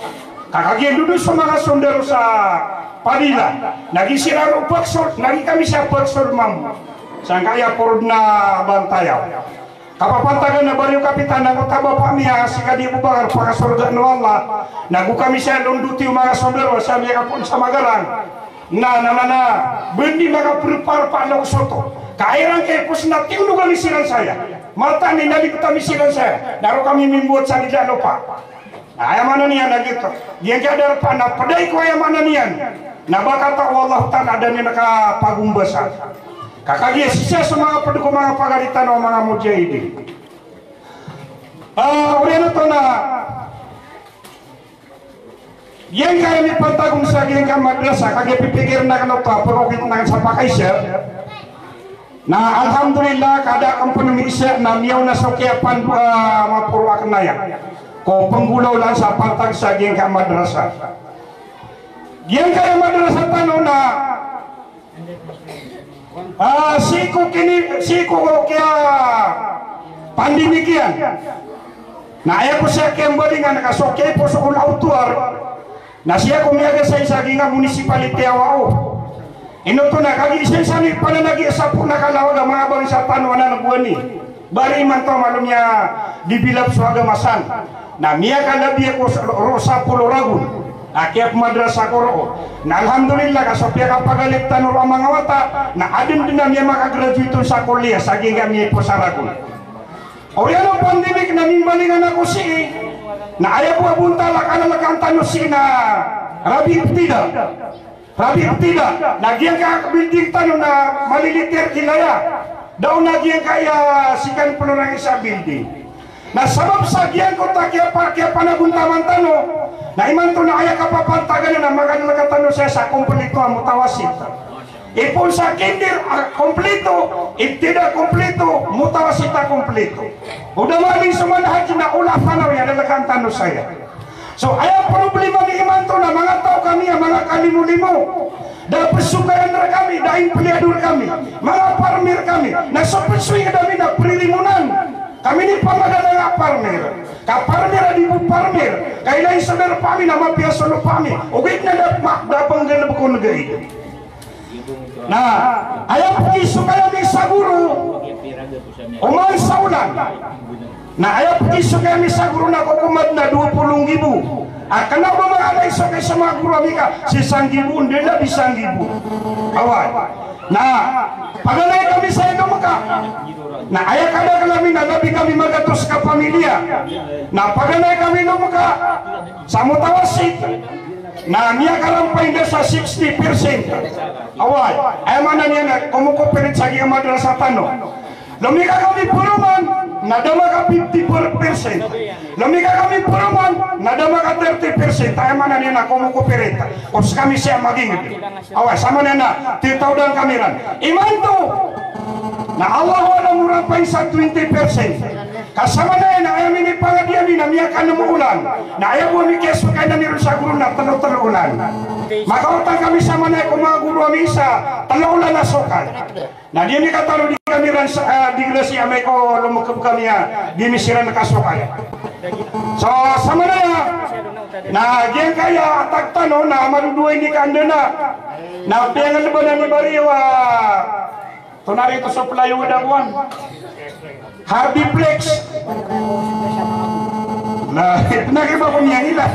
Ka kagiya dodo so manga sondaro sa Padilla, na giya siran roo pagsold, na giya kami sa pagsold mambo. Sangkaya poro dn a bantayaw. Kapapantagan a Baryo Kapitan, na ko tabapa miya si Kadi Abubakar, pakasorgaan o Allah, na go kami sa londoti o manga sondaro sa miya kapoon sa Magarang. Na, na, na, na, bandi makaprepare pa loks oto. Ka iran kay pos na tiyonogan i siran saya. Mataan i nalibet ami siran saya. Na roo kami mimbowat sa dila lopa. Na aya maana niyan na giyoto. Giyangkaya darpa na pd i ko aya maana niyan. Na ba kata o Allah Ta'ala a da niyan kapagombasan. Ka kagiya sii sa so manga pd ko manga pagari tano a manga mujahidin. Ah, oriyan oto na giyangkaya mipantag on sa giyangkaya madrasa, kagiya pipikirn akn oto a pagokit akn sa pakaisa. Na alhamdulillah, ka da akn pn miisa na miyaona so kiyapandoa a maporo akn aya ko pnggolawlaan sa pantag sa giyangkaya madrasa. Giyangkaya madrasa tano na, ah, sii ko kini, sii ko kiya pandemic iyan. Na aya ko siya kiyambalingan ka so kiyaiposo ko Lawtuar. Na sii ako miyagasay sa giyangkai a municipality a Wao. Ino oto na kagiya isa-isa i pananagiya sa poro na kalawag a manga bangsa tano anan a gowani. Bari imanto a malo miya-develop so agama san. Na miyakalabi ako sa, roo sa Polo Ragon a kiyapmadrasa ko roo. Na alhamdulillah, ka so piyakapagalit tano roo a manga wata, na adn dn a miyamakagraduate on sa kolliya sa giyangkai a miyaiposa Ragon. Oriyan o pandemic na mimbalingan ako sii, na aya bo a bontal a kalalakaan tano sii na Rabi Ibtida. Rabi Ibtida, na giyangkai a building tano na malilitir ilaya. Da on a giyangkai a sikan pn o rangisa a building. Na sabap sa giyangkoto a kiyapa-, kiyapanagontaman tano, na imanto na aya kapapantagan na makalalakaan tano saya sa kompleto a mutawasit. Ipoon sa kinder, ah, kompleto, ibtida kompleto, mutawasit a kompleto. O da maana i so manhaj na ula a thanawiya, da lakaan tano saya. So, aya problema mi imanto na manga taw kami a manga kalimo-limo. Da psokayan rkami, da empleado rkami, manga farmer kami. Na so psoy ami na pririmonan. Kami ni pamagana nga farmer. Ka farmer a di bo farmer. Ka ilay so darpa ami na mapiya so lopa ami. Ogaid na da, ma-, da pnggalbk o ngaid. Na aya pkisokay ami sa goro, oman sa olan. Na aya pkisokay ami sa goro na kokomad na dowa polo nggibo. A kna o ba manga ala i sokay sa manga goro ami ka sisa nggibo, anda na di sa nggibo. Oway. Na paganay kami sa ino maka. Na aya kadakl ami na labi kami magatos ka pamilya. Na paganay kami ino maka sa mutawasit. Na miyakarampay nda sa sixty percent. Oway, aya maana niyan na komo-cooperate sa giya madrasa tano. Lomika kami poroman, na da maka fifty-four percent. Lomika kami poroman, na da maka thirty percent. Aya maana niyan na komo-cooperate. Os kami siya magingd. Oway, sa maana niyan na titawdan kami ran. Imanto, na Allahu a'lam, o rampay sa twenty percent. Ka sa maana niyan na aya minipangadi ami na miyakanom olan. Na aya bo a mikiyasokay ami ron sa goro na tlo-tlo olan. Makaotang kami sa maana niyan ko manga goro ami sa tlo olan a sokay. Na di ami katharo di kami ran sa, ah, di grasi amay ko lomkb kami a di ami siran kasokay. So, sa maana niyan na giyangkaya a tag tano na madodowa ini ka anda na. Na piyangalban ami bariyo a Tonaa rito so plywood a kowan? Hardiplex. Na, na kiba ko niyan ila.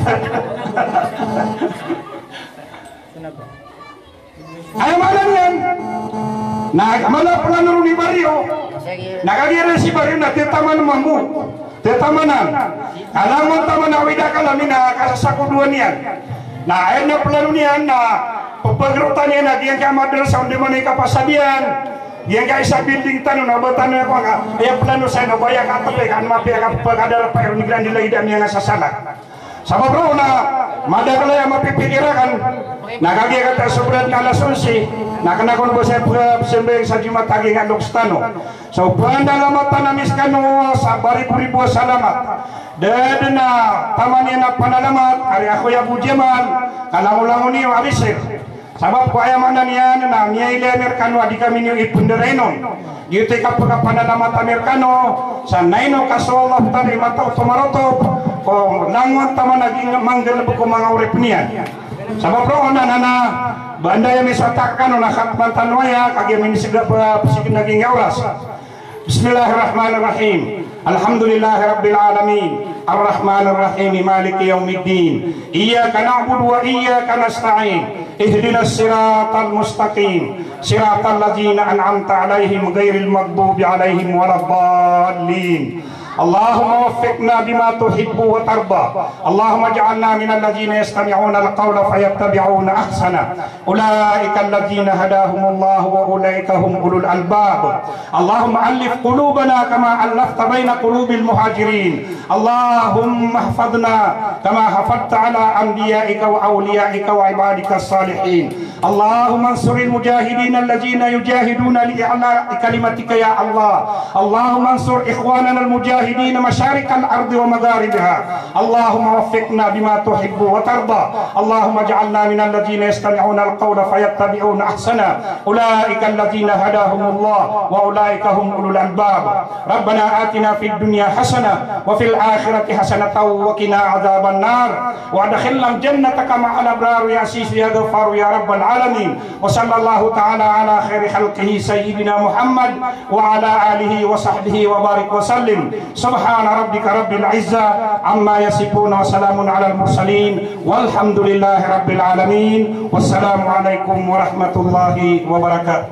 Aya maana niyan. Na, mala plano ron i bariyo. Na kagiya ran si bariyo na titaman mambo. Titamanan. Ka langon taman a awid a akal ami na kasasakodoan iyan. Na aya na plano niyan na pphagrutan iyan a giyangkai a madrasa o di man i kapasad iyan. Giyangkai sa building tano na ba tano aya kowan ka, aya plano sa ino ba aya katpay ka an mapiya ka pphagadarpa iron igira di lagid a miyangasasalag. Sabap roo na madakl aya mapipikir akn na kagiya kata so brad na alas onse na kna kon ba saya pkhasambayang sa Jumat a giyangkai a loks tano. So, panalamatan ami skano sa baribo-ribo a salamat. Da dn a taman iyan a panalamat, ari a Khoy Abu Jamal, ka langolangon iyo a risir. Sabap ko aya maana niyan na miyailay ami rkano a di kami niyo ipndarainon. Giyoto i kapkhapanalamat ami rkano, sa na ino ka so Allah Ta'ala i matao oto marotop, ko langon taman a gii manggalbk o manga oripn iyan. Sabap roo na, na, na, ba anda iyan misatak kano na khatman tano aya, kagiya minisgap, ah, psikn a giyangkai a oras. Bismillahirrahmanirrahim. Alhamdulillahi rabbil alamin. Arrahmanirrahim. Maliki yawmiddin. Iyyaka na'budu wa iyyaka nasta'in. Ihdinas siratal mustaqim. Siratal ladzina an'amta 'alaihim ghairil maghdubi 'alaihim waladdallin. Allahumma waffiqna bima tuhibbu wa tarda. Allahumma ij'alna minal ladzina yastami'unal qawla fayattabi'una ahsana. Ulaikal ladzina hadahumullahu wa ulaika hum ulul albab. Allahumma allif qulubana kama allafta baina qulubil muhajirin. Allahumma ihfadhna kama hafadhta ala anbiyaika wa awliyaika wa ibadika salihin. Allahumma ansuril mujahidin alladzina yujahiduna li i'la'i kalimatika ya Allah. Allahumma ansur ikhwanana al-mujahidin masharikal ardi wa magharibaha. Allahumma waffiqna bima tuhibbu wa tarda. Allahumma ij'alna minal ladzina yastami'unal qawla fayattabi'una ahsana. Ulaikal ladzina hadahumullah wa ulaika hum ulul albab. Rabbana atina fid dunya hasanah wa fil akhirati hasanatan wa qina adzaban nar. Wa adkhilnal jannata ma'al abrar ya Aziz ya Ghaffar ya Rabbal alamin. Wa sallallahu ta'ala ala khairi khalqihi sayyidina Muhammad wa ala alihi wa sahbihi wa barik wa sallim. Subhana rabbika rabbil izzati amma yasifun wa salamun alal mursalin walhamdulillahi rabbil alamin. Wassalamu alaikum warahmatullahi wabarakatuh.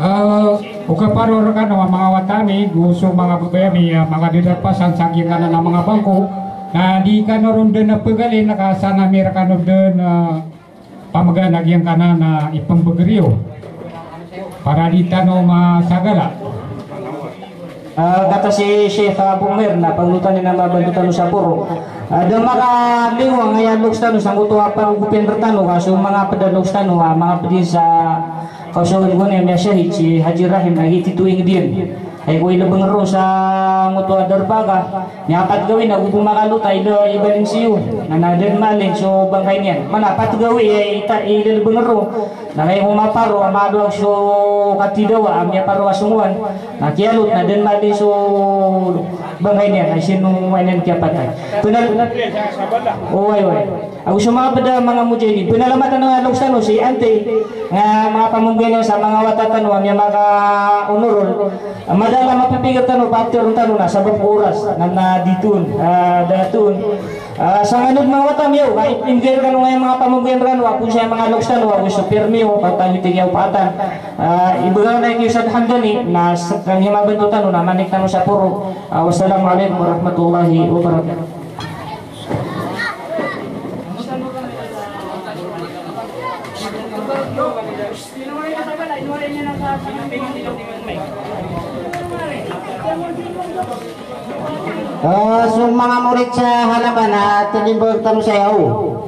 Ah, o kaparo rkano a manga wata ami, go so manga babay ami, ah, manga dadapasan sa giyangkanan a manga bangko, na di kano ron dn a pgali na ka san ami rkano dn, ah, pamgan a giyangkanan a ipmbgr iyo. Para di tano masagala. Ah, kata si Sheikh Abu Umair na pangalotan iyan a mabanto tano sa poro. Ah, da makaliyo angkaya loks tano sangkoto a pangogopian rktano, ka so manga pd a loks tano, ah, manga pd sa kaosawan ko niyan miyashahid si Haji Rahim na gii tito ingd iyan. Ay ko ilbng roo sa ngoto a darpa ka, miyapat gawii na go bo makalota i da ibaling sii. Na, na da dn maling so bangkay niyan. Mana pat gawii, eh, ita, ilbng roo. Na kay ko maparo a madowa so katidawa a miyaparo a songowan. Na kiyalot na da dn maling so bangkay niyan. Ay sino aya niyan kiyapatay. Pnal-, oway, oway. Ago so manga pd a manga mujahidin. Pnalamatan a loks tano si Ante, nga manga pamanggian iyan sa manga wata tano a miyamaka-Honour Roll. Madakl a mapipikir tano, papikiron tano na sabap ko oras, na, na di toon, ah, da toon. Ah, sangkanan manga wata miyaw, ka imbgay rkano angkaya manga pamanggian rkano, ago so manga loks tano, ago so pirmi o, ka tano tig iyan o paatan. Ah, ibgay na iyan ki Ustadh Hamdani, na skaniyan mabanto tano, na manik tano sa poro. Ah, wassalamu alaikum warahmatullahi wabarakatuh. Ah, so manga morit sa halaman a tinimbang tano saya o.